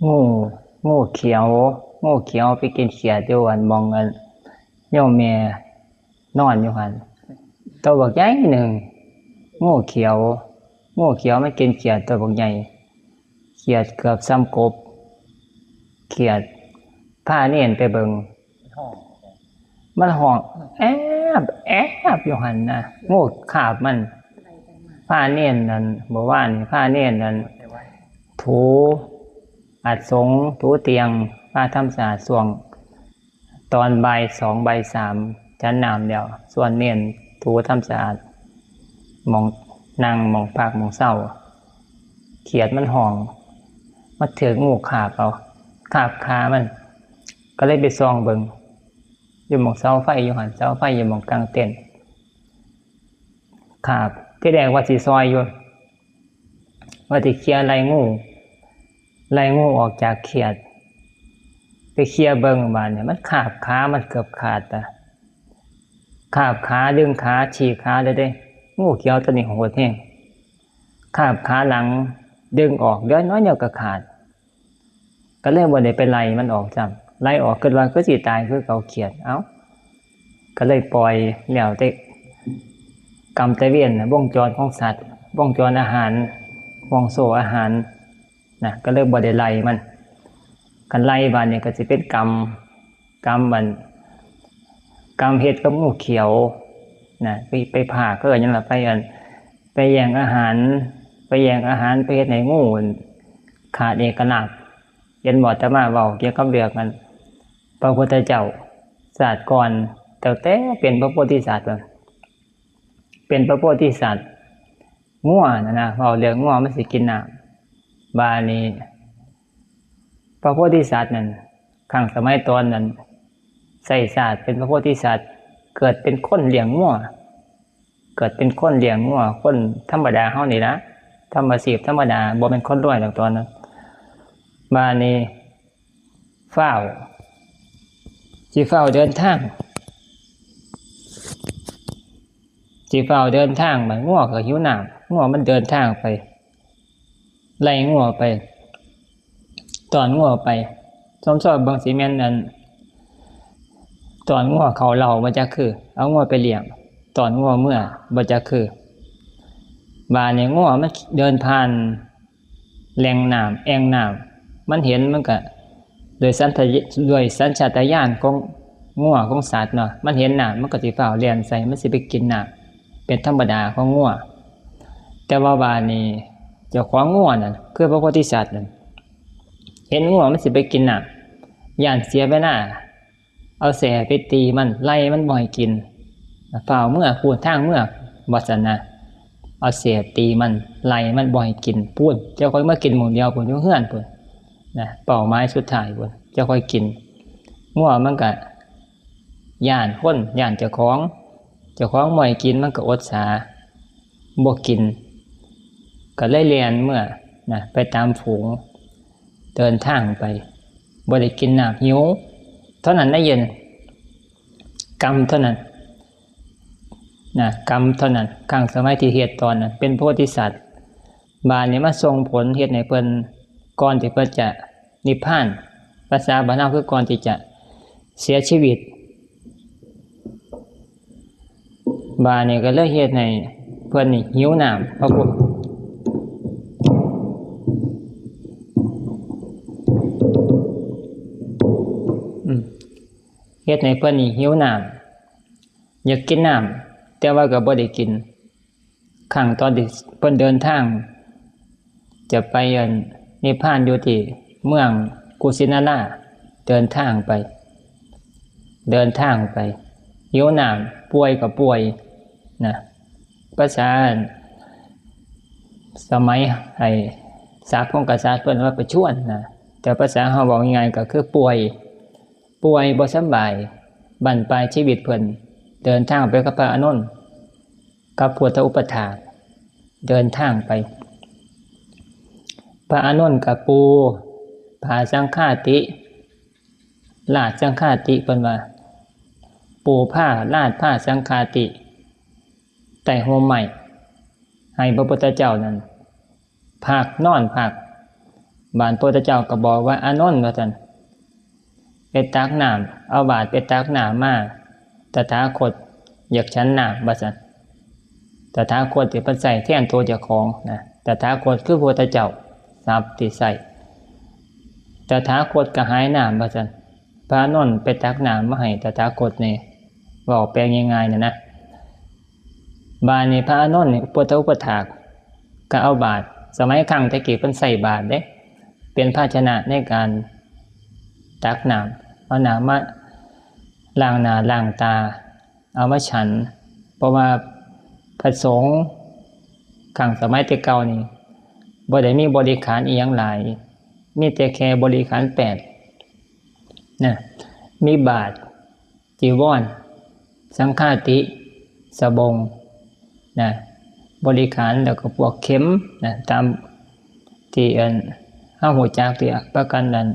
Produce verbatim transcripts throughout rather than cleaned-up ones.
งู งูเขียว งูเขียวไปกินเขียดอยู่อันหม่องอันโยมแม่นอนอยู่หั่น ตัวบักใหญ่หนึ่ง งูเขียว งูเขียวมันกินเขียดตัวบักใหญ่ เขียดเกือบส่ำกบ เขียดพาเณรไปเบิ่ง มันฮ้องแอบแอบอยู่หั่นนะ งูคาบมัน พาเณรนั่น เมื่อวานนี่พาเณรนั่น ถูอาสง ถูเตียง พาทำสะอาดช่วง ตอนบ่ายสองบ่ายสาม ฉันน้ำแล้ว ชวนเณรถูทำสะอาด หม่องนั่ง หม่องพัก หม่องเซา เขียดมันฮ้อง มาถืกงูคาบเอา คาบขามัน ก็เลยไปส่องเบิ่ง อยู่หม่องเสาไฟอยู่หั่น เสาไฟอยู่หม่องกางเต็นท์ คาบ ทีแรกว่าสิซอยอยู่ ว่าสิเคลียร์ไล่งู ไล่งูออกจากเขียด ไปเคลียร์เบิ่งบาดนี่ มันคาบขามันเกือบขาดอะ คาบขา ดึงขา ฉีกขาเลยเด้ งูเขียวตัวนี้โหดแฮง คาบขาหลัง ดึงออก เหลือน้อยเดียวก็ขาด ก็เลยบ่ได้ไปไล่มันออกซ้ำ ไล่ออก คิดว่าคือสิตายคือเก่า เขียด เอ้า ก็เลยปล่อย แล้วแต่กรรมแต่เวรน่ะ วงจรของสัตว์ วงจรอาหาร ห่วงโซ่อาหารน่ะ ก็เลยบ่ได้ไล่มัน คันไล่บาดนี้ก็สิเป็นกรรม กรรมมัน กรรมเฮ็ดกับงูเขียวน่ะ ไป ไปพราก เอิ้นหยังล่ะ ไปอัน ไปแย่งอาหาร ไปแย่งอาหาร ไปเฮ็ดให้งูขาดเอกราช เห็นบ่ อาตมาเว้าเกี่ยวกับเรื่องนั้น พระพุทธเจ้าชาติก่อน ตั้งแต่เป็นพระโพธิสัตว์ เป็นพระโพธิสัตว์ งัวน่ะนะ เว้าเรื่องงัวมันสิกินน้ำ บาดนี้ พระโพธิสัตว์นั่น ครั้งสมัยตอนนั้น ใช้ชาติเป็นพระโพธิสัตว์ เกิดเป็นคนเลี้ยงงัว เกิดเป็นคนเลี้ยงงัว คนธรรมดาเฮานี่ล่ะ ทำอาชีพธรรมดา บ่แม่นคนรวยดอกตอนนั้น บาดนี้ ฟ้าว สิฟ้าวเดินทาง สิฟ้าวเดินทาง บาดงัวก็หิวน้ำ งัวมันเดินทางไป ไล่งัวไป ต้อนงัวไป ซ่อมๆ เบิ่งสิแม่นอัน ต้อนงัวเข้าเล้าบ่จักคือ เอางัวไปเลี้ยง ต้อนงัวเมือบ่จักคือ บาดนี้งัวมันเดินผ่านแหล่งน้ำ แอ่งน้ำ มันเห็นมันก็ โดยสัญชาต โดยสัญชาตญาณของงัวของสัตว์เนาะ มันเห็นน้ำมันก็สิฟ้าวแล่นใส่ มันสิไปกินน้ำ เป็นธรรมดาของงัว แต่ว่าบาดนี้เจ้าของงัวนั่น คือพระโพธิสัตว์นั่น เห็นงัวมันสิไปกินน้ำ ย้านเสียเวลา เอาแส้ไปตีมัน ไล่มันบ่ให้กิน ฟ้าวเมือ พู้นทางเมือ ว่าซั่นนะ เอาแส้ตีมัน ไล่มันบ่ให้กิน พู้น เจ้าค่อยมากินหม่องเดียวพู้น อยู่เฮือนพู้นนะ เป้าหมายสุดท้ายพู้น เจ้าค่อยกิน งัวมันก็ย้านคน ย้านเจ้าของ เจ้าของบ่ให้กิน มันก็อดสา บ่กิน ก็เลยแล่นเมือนะ ไปตามฝูง เดินทางไป บ่ได้กินน้ำ หิว เท่านั้นนะเย็น กรรมเท่านั้นนะ กรรมเท่านั้น ครั้งสมัยที่เฮ็ดตอนนั้น เป็นโพธิสัตว์ บาดนี้มาส่งผลเฮ็ดให้เพิ่น ก่อนที่เพิ่นจะนิพพาน ภาษาบ้านเฮาคือก่อนที่จะเสียชีวิต บาดนี้ก็เลยเฮ็ดให้เพิ่นนี่หิวน้ำ พระพุทธ อืม เฮ็ดให้เพิ่นนี่หิวน้ำ อยากกินน้ำ แต่ว่าก็บ่ได้กิน ครั้งตอนที่เพิ่นเดินทาง จะไปอันนิพพานอยู่ที่เมืองกุสินารา เดินทางไป เดินทางไป หิวน้ำ ป่วยก็ป่วยนะ ภาษาสมัยไอ้ศัพท์ของกษัตริย์เพิ่นว่าประชวรนะ แต่ภาษาเฮาเว้าง่ายๆก็คือป่วย ป่วยบ่สำบาย บั้นปลายชีวิตเพิ่น เดินทางไปกับพระอานนท์ กับพุทธอุปัฏฐาก เดินทางไป พระอานนท์ก็ปูผ้าสังฆาติ ลาดสังฆาติ เพิ่นว่า ปูผ้า ลาดผ้าสังฆาติ ใต้ร่มไม้ ให้พระพุทธเจ้านั้น พัก นอนพัก บาดพระพุทธเจ้าก็บอกว่า อานนท์ ว่าซั่น ไปตักน้ำ เอาบาตรไปตักน้ำมา ตถาคตอยากฉันน้ำ ว่าซั่น ตถาคตที่เพิ่นใช้แทนตัวเจ้าของนะ ตถาคตคือพระพุทธเจ้า ศัพท์ที่ใช้ ตถาคตกระหายน้ำ ว่าซั่น พระอานนท์ไปตักน้ำมาให้ตถาคตแหน่ เว้าแปลง่ายๆน่ะนะ บาดนี้พระอานนท์นี่ พุทธอุปัฏฐาก ก็เอาบาตร สมัยครั้งแต่กี้เพิ่นใช้บาตรเด้ เป็นภาชนะในการตักน้ำ เอาน้ำมาล้างหน้าล้างตา เอามาฉัน เพราะว่าพระสงฆ์ครั้งสมัยแต่เก่านี่ บ่ได้มีบริขารอิหยังหลาย มีแต่แค่บริขารแปดนะ มีบาตร จีวร สังฆาติ สบงนะ บริขาร แล้วก็พวกเข็มนะ ตามที่อันเฮาฮู้จักที่ประกันนั้น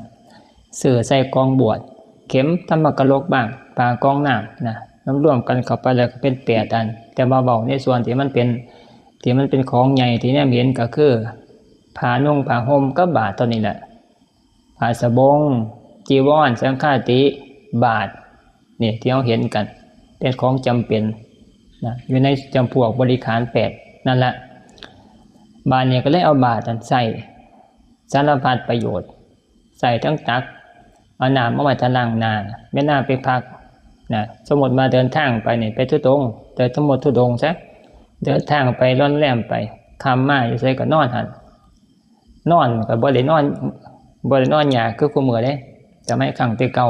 ซื้อใส่กองบวช เข็ม ธรรมกรกบ้าง ผ้ากองน้ำนะ รวมๆกันเข้าไปแล้วก็เป็นแปดอัน แต่ว่าเว้าในส่วนที่มันเป็น ที่มันเป็นของใหญ่ที่แนมเห็นก็คือ ผ้านุ่งผ้าห่มกับบาตรเท่านี้แหละ ผ้าสบง จีวร สังฆาติ บาตร นี่ที่เฮาเห็นกัน เป็นของจำเป็นนะ อยู่ในจำพวกบริขารแปดนั่นละ บาดนี้ก็เลยเอาบาตรนั้นใช้สารพัดประโยชน์ ใช้ทั้งตัก เอาน้ำมาไว้ทาล้างหน้า เวลาไปพักนะ สมมุติว่าเดินทางไปนี่ ไปธุดงค์ แต่สมมุติธุดงค์ซะ เดินทางไปโรงแรมไป ค่ำมาอยู่ไสก็นอนหั่น นอนก็บ่ได้นอน บ่ได้นอนยากคือคุมื้อเด้ สมัยครั้งแต่เก่า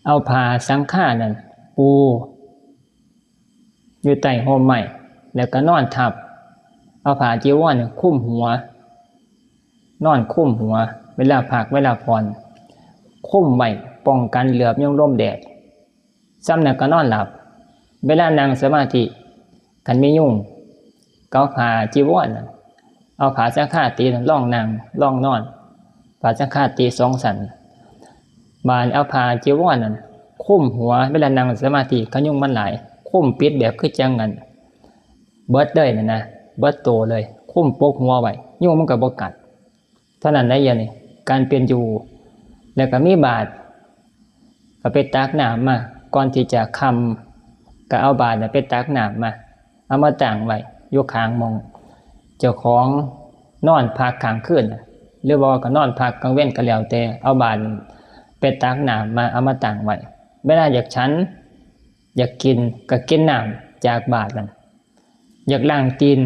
เอาผ้าสังฆานั่นปูอยู่ใต้ร่มไม้ แล้วก็นอนทับ เอาผ้าจีวรนี่คลุมหัว นอนคลุมหัว เวลาพักเวลาผ่อน คลุมไว้ป้องกันเหลือบยุงลมแดด ส่ำนั้นก็นอนหลับ เวลานั่งสมาธิ คันมียุง ก็เอาผ้าจีวรน่ะ เอาผ้าสังฆาตินั่นรองนั่งรองนอน ผ้าสังฆาติสองสัน บาดเอาผ้าจีวรนั่นคลุมหัว เวลานั่งสมาธิ คันยุงมันหลาย คลุมปิดแบบคือจั่งอัน เบิดเลยน่ะนะ เบิดโตเลย คลุมปกหัวไว้ ยุงมันก็บ่กัด เท่านั้นได้ยังนี่ การเป็นอยู่ แล้วก็มีบาตร ก็ไปตักน้ำมา ก่อนที่จะค่ำ ก็เอาบาตรน่ะไปตักน้ำมา เอามาตั้งไว้อยู่ข้างหม่องเจ้าของนอนพักค้างคืนน่ะ หรือว่าก็นอนพักกลางเว็นก็แล้วแต่ เอาบาตรไปตักน้ำมา เอามาตั้งไว้ เวลาอยากฉัน อยากกิน ก็กินน้ำจากบาตรนั่น อยากล้างตีน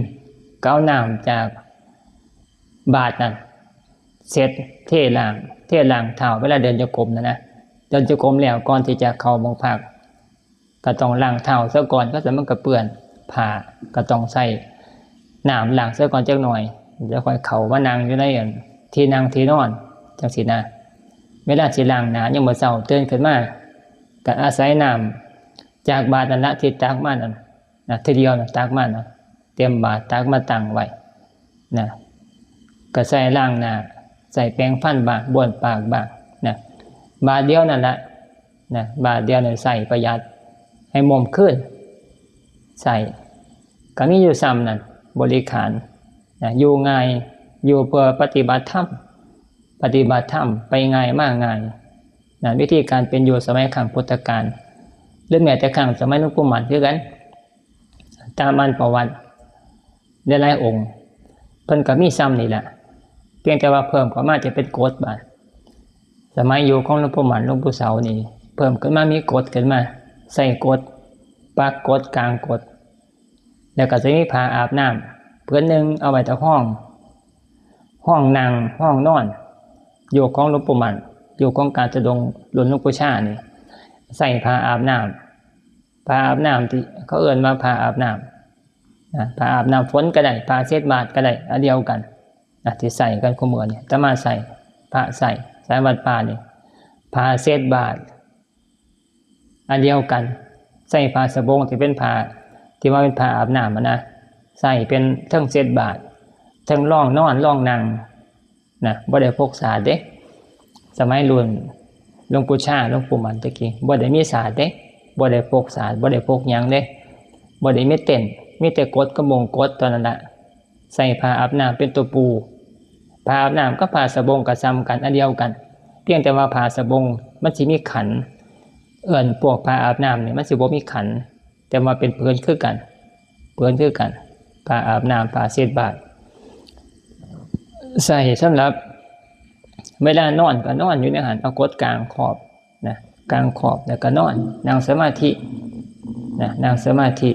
ก็เอาน้ำจากบาตรนั่น เช็ด เทล้าง เทล้างเท้า เวลาเดินจงกรมน่ะนะ เดินจงกรมแล้วก่อนที่จะเข้าหม่องพัก ก็ต้องล้างเท้าซะก่อน คันซั้นมันก็เปื้อนผ้า ก็ต้องใช้น้ำล้างซะก่อนจักหน่อย แล้วค่อยเข้ามานั่งอยู่ในอันที่นั่งที่นอน จั่งซี้นะ เวลาสิล้างหน้ายามมื้อเช้าตื่นขึ้นมา ก็อาศัยน้ำจากบาตรนั่นละที่ตักมานั่น นะ ทีเดียวนะ ตักมานะ เตรียมบาตรตักมาตั้งไว้นะ ก็ใช้ล้างหน้า ใช้แปรงฟันบ้าง บ้วนปากบ้างนะ บาตรเดียวนั่นละนะ บาตรเดียวนั่นใช้ประหยัด ให้หม่มคืน ใช้ ก็มีอยู่ส่ำนั่น บริขารนะ อยู่ง่าย อยู่เพื่อปฏิบัติธรรม ปฏิบัติธรรมไปง่ายมาง่ายนะ วิธีการเป็นอยู่สมัยครั้งพุทธกาล หรือแม้แต่ครั้งสมัยหลวงปู่มั่นคือกัน ตามอ่านประวัติหลายๆองค์ เพิ่นก็มีส่ำนี่แหละ เพียงแต่ว่าเพิ่มเข้ามาจะเป็นกฎบาด สมัยอยู่ของหลวงปู่มั่น หลวงปู่เสานี่ เพิ่มขึ้นมา มีกฎขึ้นมา ใส่กฎ ปักกฎ กางกฎ แล้วก็จะมีผ้าอาบน้ำ ผืนหนึ่งเอาไว้ตะห้อง ห้องนั่ง ห้องนอน อยู่ของหลวงปู่มั่น อยู่ของกาญจนดง รุ่นหลวงปู่ชานี่ ใส่ผ้าอาบน้ำ ผ้าอาบน้ำที่เขาเอิ้นว่าผ้าอาบน้ำนะ ผ้าอาบน้ำฝนก็ได้ ผ้าเช็ดบาตรก็ได้ อันเดียวกันนะ ที่ใส่กันคู่มื้อนี่ อาตมาใส่ พระใส่ สายวัดป่านี่ ผ้าเช็ดบาตร อันเดียวกัน ใส่ผ้าสบงที่เป็นผ้า ที่ว่าเป็นผ้าอาบน้ำอะนะ ใส่เป็นเทิงเช็ดบาตร เทิงรองนอน รองนั่ง นะ บ่ได้พกสาดเด้ สมัยรุ่นหลวงปู่ชา หลวงปู่มั่นตะกี้ บ่ได้มีสาดเด้ บ่ได้พกสาด บ่ได้พกหยังเด้ บ่ได้มีเต็นท์ มีแต่กดกับมงกดเท่านั้นละ ใส่ผ้าอาบน้ำเป็นตัวปู ผ้าอาบน้ำกับผ้าสบงก็ส่ำกัน อันเดียวกัน เพียงแต่ว่าผ้าสบงมันสิมีขัน เอิ้นพวกผ้าอาบน้ำนี่มันสิบ่มีขัน แต่ว่าเป็นผืนคือกัน ผืนคือกัน ผ้าอาบน้ำ ผ้าเช็ดบาด ใส่สำหรับ เวลานอนก็นอนอยู่ในหั้น เอากดกางขอบนะ กางขอบแล้วก็นอน นั่งสมาธินะ นั่งสมาธิ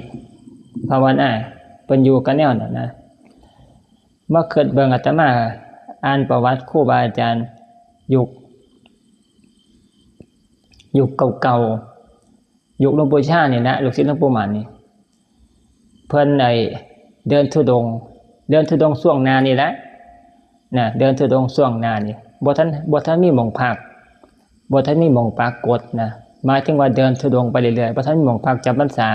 ภาวนา เพิ่นอยู่กันแนวนั้นนะ มาคิดเบิ่ง อาตมาอ่านประวัติครูบาอาจารย์ ยุค ยุคเก่าๆ ยุคหลวงปู่ชานี่นะ ลูกศิษย์หลวงปู่หมันนี่ เพิ่นได้เดินธุดงค์ เดินธุดงค์ช่วงหน้านี่แหละนะ เดินธุดงค์ช่วงหน้านี่ บ่ทัน บ่ทันมีหม่องพัก บ่ทันมีหม่องปักกดนะ หมายถึงว่าเดินธุดงค์ไปเรื่อยๆ บ่ทันมีหม่องพักจำพรรษา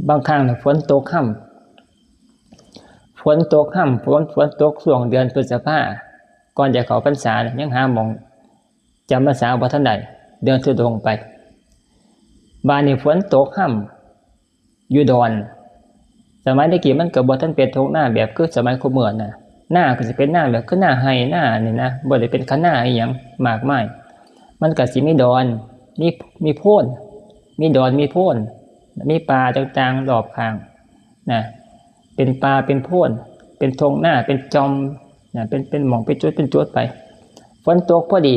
บางครั้งน่ะฝนตกฮ่ำ ฝนตกฮ่ำ ฝน ฝนตกช่วงเดือนพฤษภา ก่อนจะเข้าพรรษาน่ะ ยังหาหม่องจำพรรษาบ่ทันได้ เดินธุดงค์ไป บาดนี้ฝนตกฮ่ำ อยู่ดอน สมัยแต่กี้มันก็บ่ทันเป็นท่งนาแบบคือสมัยคุมื้อนะ นาก็สิเป็นนาแบบคือนาไฮ่นานี่นะ บ่ได้เป็นคะนาอีหยังมากมาย มันก็สิมีดอน มี มีโพน มีดอน มีโพน มีป่าต่างๆ รอบข้างนะ เป็นป่า เป็นโพน เป็นท่งนา เป็นจ่อมนะ เป็น เป็นหม่อง เป็นจุด เป็นจุดไป ฝนตกพอดี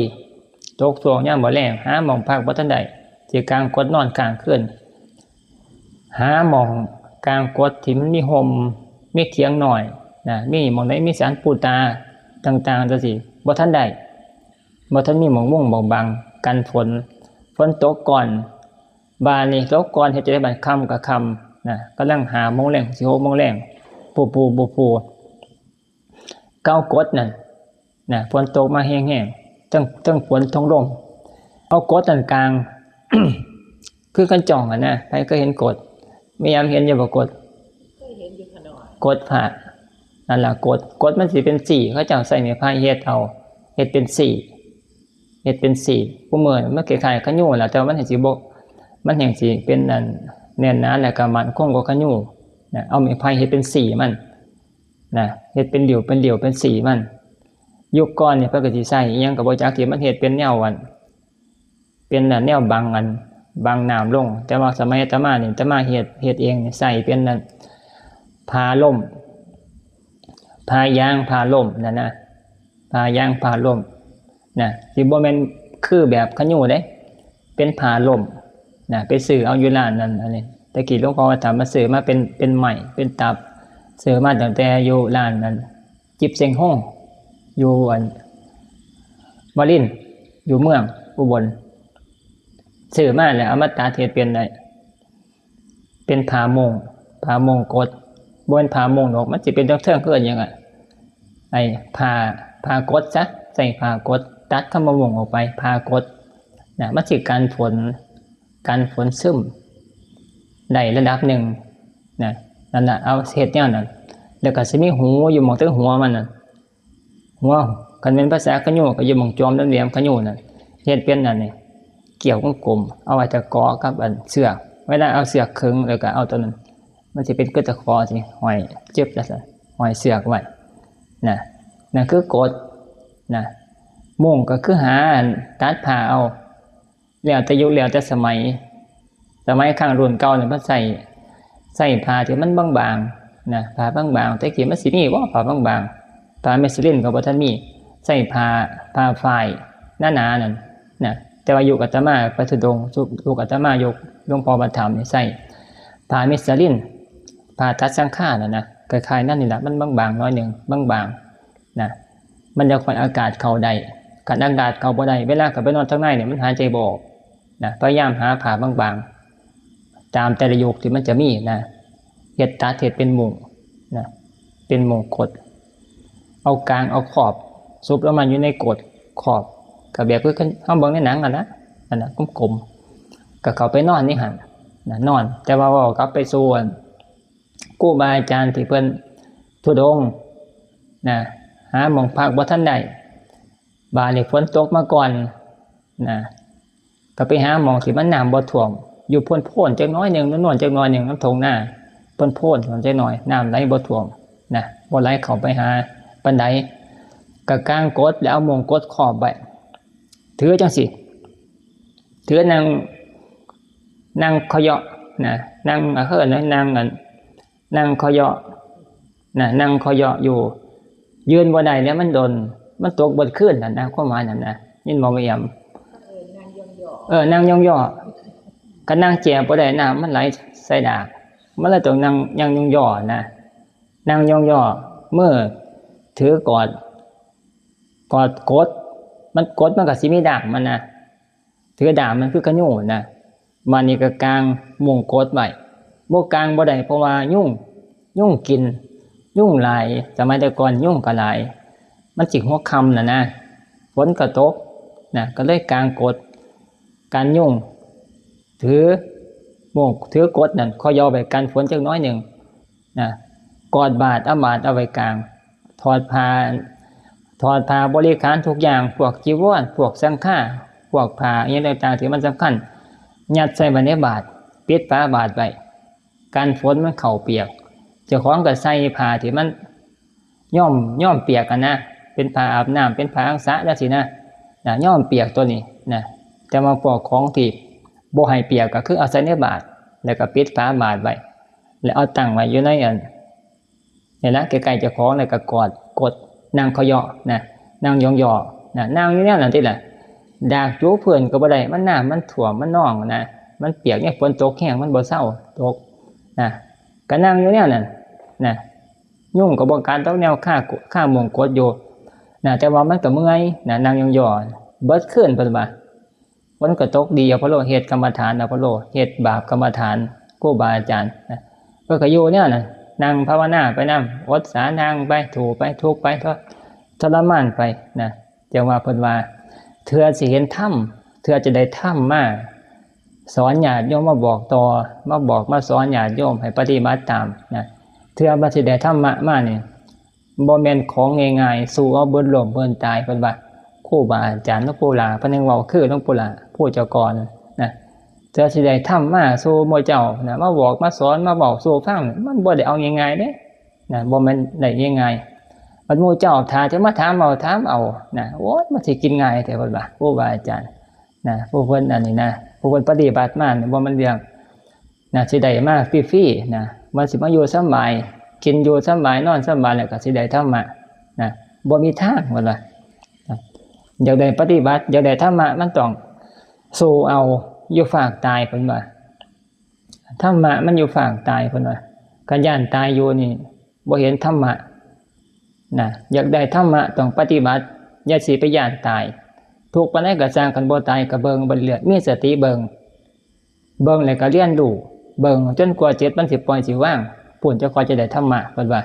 ตกช่วงยามมื้อแลง หาหม่องพักบ่ทันได้ สิกางกดนอนค้างคืน หาหม่องกางกดที่มันมีฮ่ม มีเถียงน้อยนะ มีหม่องใดมีสารปูตาต่างๆ จั่งซี้ บ่ทันได้ บ่ทันมีหม่องมุงหม่องบังกันฝน ฝนตกก่อน บาดนี้ตกก่อนเฮ็ดจั่งใด๋ บาดค่ำก็ค่ำนะ กำลังห้าโมงแลง สิหกโมงแลง ปูปูปูปู เกากดนั่นนะ ฝนตกมาแฮงๆ ทั้ง ทั้งฝนทั้งลม เอากดนั่นกาง คือคันจ้องหั่นนะ ไผเคยเห็นกด แม่ยามเห็นอยู่บ่กด เคยเห็นอยู่ขะน้อย กดพระ นั่นล่ะ กด กดมันสิเป็นสี เขาเจ้าใช้ไม้ไผ่เฮ็ดเอา เฮ็ดเป็นสี เฮ็ดเป็นสี ผู้เมื่อมันคล้ายๆ ขยู้ล่ะ แต่ว่ามันแฮ่งสิบ่ มันแฮ่งสิเป็นอันแน่นหนา แล้วก็มั่นคงกว่าขยู้นะ เอาไม้ไผ่เฮ็ดเป็นสีมันนะ เฮ็ดเป็นเหลี่ยว เป็นเหลี่ยว เป็นสีมัน ยุคก่อนนี่เพิ่นก็สิใช้อิหยังก็บ่จัก ที่มันเฮ็ดเป็นแนวอัน เป็นอันแนวบังอัน บังน้ำลง แต่ว่าสมัยอาตมานี่ อาตมาเฮ็ด เฮ็ดเองนี่ ใช้เป็นอัน ผ้าล่ม ผ้ายางผ้าล่มนั่นนะ ผ้ายางผ้าล่มนะ สิบ่แม่นคือแบบขยู้เด้ เป็นผ้าล่มนะ ไปซื้อเอาอยู่ร้านนั้น อันนี้ แต่กี้หลวงพ่อว่าถ้ามาซื้อมาเป็น เป็นไม้ เป็นตับ ซื้อมาตั้งแต่อยู่ร้านนั้น จิบเซ็งฮ่ง อยู่อัน วาริน อยู่เมืองอุบล ซื้อมาแล้วเอามาตัดเฮ็ดเป็นได้ เป็นผ้าโม่ง ผ้าโม่งกด บ่แม่นผ้าโม่งดอก มันสิเป็นเทิงๆ คือหยังอะ ไอ้ผ้า ผ้ากดซะ ใช้ผ้ากด ตัดคำว่าโม่งออกไป ผ้ากดนะ มันสิกันฝน กันฝนซึมได้ระดับหนึ่งนะ นั่นน่ะ เอาเฮ็ดแนวนั้น แล้วก็สิมีหูอยู่หม่องเทิงหัวมันน่ะ หัว คันแม่นภาษาขยู้ก็อยู่หม่องจอมแหลมๆ ขยู้นั่น เฮ็ดเป็นอันนี้ เกี่ยวกลมๆ เอาไว้ตะเกาะกับอันเชือก เวลาเอาเชือกขึงแล้วก็เอาตัวนั้น มันสิเป็นคือตะขอสิห้อยเจ็บจั่งซั้น ห้อยเชือกไว้นะ นั่นคือกดนะ โม่งก็คือหาอันตัดผ้าเอา แล้วแต่ยุค แล้วแต่สมัย สมัยครั้งรุ่นเก่านี่เพิ่นใช้ ใช้ผ้าที่มันบางๆ นะ ผ้าบางๆ แต่กี้มันสิมีบ่ ผ้าบางๆ ผ้ามิสลินก็บ่ทันมี ใช้ผ้า ผ้าฝ้ายหนาๆ นั่นนะ แต่ว่ายุคอาตมาไปธุดงค์ ยุค ยุคอาตมา ยุคหลวงพ่อประถมนี่ใช้ผ้ามิสลิน ผ้าตัดสังฆานั่นนะ คล้ายๆ นั่นนี่ล่ะ มันบางๆ หน่อยหนึ่ง บางๆ นะ มันจะค่อยอากาศเข้าได้ คันอากาศเข้าบ่ได้ เวลาเข้าไปนอนทางในเนี่ย มันหายใจบ่ออกนะ พยายามหาผ้าบางๆ ตามแต่ละยุคที่มันจะมีนะ เฮ็ดตัด เฮ็ดเป็นมุ้งนะ เป็นมุ้งกด เอากางเอาขอบ ซุบลงมาอยู่ในกดขอบ ก็แบบคือเฮาเบิ่งในหนังหั่นนะ อันนั้นกลมๆ ก็เข้าไปนอนในหั่นนะ นอน แต่ว่าเว้ากลับไปสู่อัน ครูบาอาจารย์ที่เพิ่นธุดงค์นะ หาหม่องพักบ่ทันได้ บาดนี้ฝนตกมาก่อนนะ ก็ไปหาหม่องที่มันน้ำบ่ท่วม อยู่โพนๆ จักหน่อยหนึ่ง นวลๆ จักหน่อยหนึ่ง นำท่งนา โพนๆ จักหน่อย น้ำไหลบ่ท่วมนะ บ่ไหลเข้าไปหาปานใด ก็กางกดแล้วเอาโม่งกดครอบไว้ ถือจังสิ ถือนั่ง นั่งเคาะเยาะนะ นั่ง เออ นั่ง นั่ง นั่งเคาะเยาะนะ นั่งเคาะเยาะอยู่ ยืนบ่ได้แล้ว มันโดน มันตกเบิดคืนน่ะนะ ความหมายนั่นนะ ยินบ่ แม่เอี่ยม เออนั่งยองๆ เออ นั่งยองยอ ก็นั่งแจบ่ได้ น้ำมันไหลใส่ดาก มันเลยต้องนั่ง นั่งยองยอนะ นั่งยองยอ มือถือกอด กอดกด มันกดมันก็สิมีด้ามมันนะ ถือด้ามมันคือกะยูนะ บาดนี้ก็กางโม่งกดไว้ บ่กางบ่ได้ เพราะว่ายุง ยุงกิน ยุงหลาย สมัยแต่ก่อนยุงก็หลาย มันสิหัวค่ำน่ะนะ ฝนก็ตกนะ ก็เลยกางกด กันยุง ถือโม่ง ถือกดนั่น เคาะเยาะไว้กันฝนจักหน่อยหนึ่งนะ กอดบาตร เอาบาตรเอาไว้กาง ถอดผ้า ถอดผ้าบริขารทุกอย่าง พวกจีวร พวกสังฆา พวกผ้าอิหยังต่างๆ ที่มันสำคัญ ยัดใส่ไว้ในบาตร ปิดฝาบาตรไว้ กันฝนมันเข้าเปียก เจ้าของก็ใส่ผ้าที่มันย้อม ย้อมเปียกกันนะ เป็นผ้าอาบน้ำ เป็นผ้าอังสะจังซี้นะ นะ ย้อมเปียกตัวนี้นะ แต่ว่าพวกของที่บ่ให้เปียกก็คือเอาใส่ในบาตร แล้วก็ปิดฝาบาตรไว้ แล้วเอาตั้งไว้อยู่ในอัน นี่นะ ใกล้ๆเจ้าของ แล้วก็กอด กด นั่งเคาะเยาะนะ นั่งยองยอนะ นั่งอยู่แนวนั้นติล่ะ ดากจูเพื่อนก็บ่ได้ มันน้ำมันท่วม มันนองนะ มันเปียกเนี่ย ฝนตกแฮง มันบ่เซาตกนะ ก็นั่งอยู่แนวนั้นนะ ยุงก็บ่กัดดอก แนวคา คาโม่งกดอยู่นะ แต่ว่ามันก็เมื่อยนะ นั่งยองยอ เบิดคืนเพิ่นว่า ฝนก็ตกดี อพอลโลเฮ็ดกรรมฐาน อพอลโลเฮ็ดบาปกรรมฐาน ครูบาอาจารย์นะ เพิ่นก็อยู่แนวนั้น นั่งภาวนาไปนำ อดสา นั่งไป ถูไป ทุกข์ไป ทร- ทรมานไปนะ จังว่าเพิ่นว่า เทื่อสิเห็นธรรม เทื่อจะได้ธรรมมาสอนญาติโยม มาบอกต่อ มาบอกมาสอนญาติโยมให้ปฏิบัติตามนะ เทื่อว่าสิได้ธรรมะมานี่ บ่แม่นของง่ายๆ สู้เอาเบิดโลกเบิดตาย เพิ่นว่า ครูบาอาจารย์หลวงปู่หลา เพิ่นยังเว้าคือหลวงปู่หลา ผู้เจ้าก่อนนะ เทื่อสิได้ธรรมมาสู่หมู่เจ้านะ มาบอกมาสอน มาเว้าสู่ฟัง มันบ่ได้เอาง่ายๆเด้นะ บ่แม่นได้ง่ายๆ บัดหมู่เจ้าถ้าจะมาถามเอา ถามเอานะ โอ๊ย มันสิกินง่ายแท้ เพิ่นว่า ครูบาอาจารย์นะ ผู้เพิ่นอันนี้นะ ผู้เพิ่นปฏิบัติมานี่ บ่แม่นเรื่อง นะ สิได้มาฟรีๆนะ มันสิมาอยู่สำบาย กินอยู่สำบาย นอนสำบาย แล้วก็สิได้ธรรมะนะ บ่มีทาง เพิ่นว่านะ อยากได้ปฏิบัติ อยากได้ธรรมะ มันต้องสู้เอา อยู่ฟากตาย เพิ่นว่า ธรรมะมันอยู่ฟากตาย เพิ่นว่า คันย้านตายอยู่นี่ บ่เห็นธรรมะนะ อยากได้ธรรมะต้องปฏิบัติ อย่าสิไปย้านตาย ทุกข์ปานใดก็ซ่าง คันบ่ตายก็เบิ่ง บ่เลือด มีสติเบิ่ง เบิ่งแล้วก็เรียนรู้ เบิ่งจนกว่าจิตมันสิปล่อยสิวาง พู้นเจ้าค่อยจะได้ธรรมะ เพิ่นว่า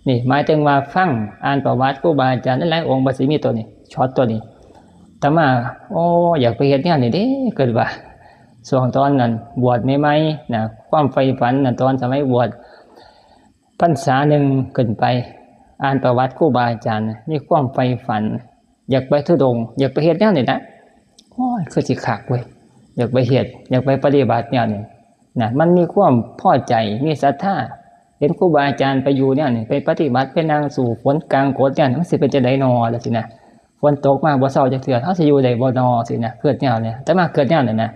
นี่หมายถึงว่าฟัง อ่านประวัติครูบาอาจารย์หลายๆองค์ บ่สิมีตัวนี้ ช็อตตัวนี้ อาตมา โอ้ อยากไปเฮ็ดแนวนี้เด้ เกิดว่า ช่วงตอนนั้นบวชใหม่ๆนะ ความใฝ่ฝันนะ ตอนสมัยบวชพรรษาหนึ่งขึ้นไป อ่านประวัติครูบาอาจารย์นะ มีความใฝ่ฝัน อยากไปธุดงค์ อยากไปเฮ็ดแนวนี้นะ โอ้ย คือสิคักเว้ย อยากไปเฮ็ด อยากไปปฏิบัติแนวนี้นะ มันมีความพอใจ มีศรัทธา เห็นครูบาอาจารย์ไปอยู่แนวนี้ ไปปฏิบัติ ไปนั่งสู้ฝนกางกดแนวนี้ มันสิเป็นจั่งใดน้อ จังซี้นะ ฝนตกมาบ่เซาจักเทื่อ เฮาสิอยู่ได้บ่น้อ ซี้นะ คิดแนวนี้ อาตมาคิดแนวนี้นะ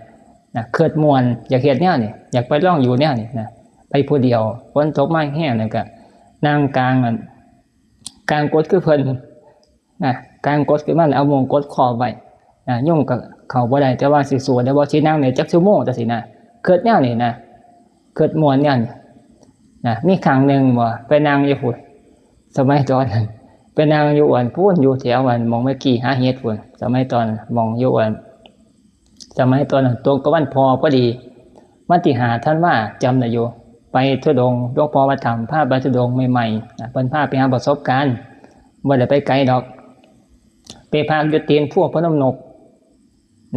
นะ คิดม่วน อยากเฮ็ดแนวนี้ อยากไปลองอยู่แนวนี้นะ ไปผู้เดียว ฝนตกมาแฮงๆ นั่นก็นั่งกางอัน กางกดคือเพิ่นนะ กางกดคือมัน เอาโม่งกดคอบไว้นะ ยุงก็เข้าบ่ได้ แต่ว่าสิสู้ได้บ่ สินั่งได้จักชั่วโมง จังซี้นะ คิดแนวนี้นะ คิดม่วนแนวนี้นะ มีครั้งหนึ่งบ่ ไปนั่งอยู่พุ้น สมัยตอนนั้น ไปนั่งอยู่อันพุ้น อยู่แถวอันหม่องแม่กี้หาเห็ดพุ้น สมัยตอนหม่องอยู่อัน สมัยตอนนั้นตรงกับวันพ่อพอดี วันที่ห้าธันวา จำได้อยู่ ไปธุดงค์ หลวงพ่อวัดถ้ำพาไปธุดงค์ใหม่ๆนะ เพิ่นพาไปหาประสบการณ์ บ่ได้ไปไกลดอก ไปพักอยู่ตีนภูพนมนก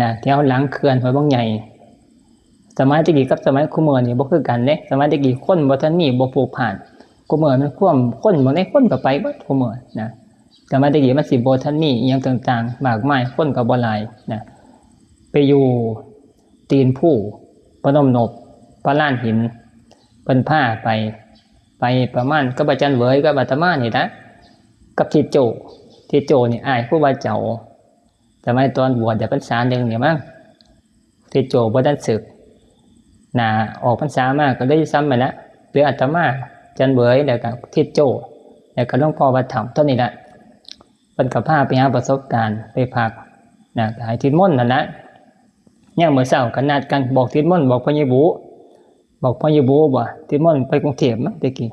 นะ แถวหลังเขื่อนห้วยบางใหญ่ สมัยแต่กี้กับสมัยคุมื้อนี่บ่คือกันเด้ สมัยแต่กี้คนบ่ทันมี บ่พลุกพล่าน คุมื้อมันความ คนบ่ได้ คนก็ไปเบิดคุมื้อนะ สมัยแต่กี้มันสิบ่ทันมีอิหยังต่างๆ มากมาย คนก็บ่หลายนะ ไปอยู่ตีนภูพนมนก พระลานหิน เพิ่นพาไป ไปประมาณกับอาจารย์เหวยกับอาตมานี่นะ กับทิดโจ้ ทิดโจ้นี่อ้ายครูบาเจ้า สมัยตอนบวชได้พรรษาหนึ่งนี่มั้ง ทิดโจ้บ่ทันสึก หน้าออกพรรษามาก็เลยซ้ำไปละ เหลืออาตมา จันเหวย แล้วก็ทิดโจ้ แล้วก็หลวงพ่อวัดถ้ำเท่านี้ละ เพิ่นก็พาไปหาประสบการณ์ ไปพักนะ ให้ทิดมนต์นั่นละ ยามมื้อเช้าก็นัดกัน บอกทิดมนต์ บอกพ่อใหญ่บู บอกพ่อใหญ่บู บ่ ทิดมนต์ไปกรุงเทพฯ มั้งแต่กี้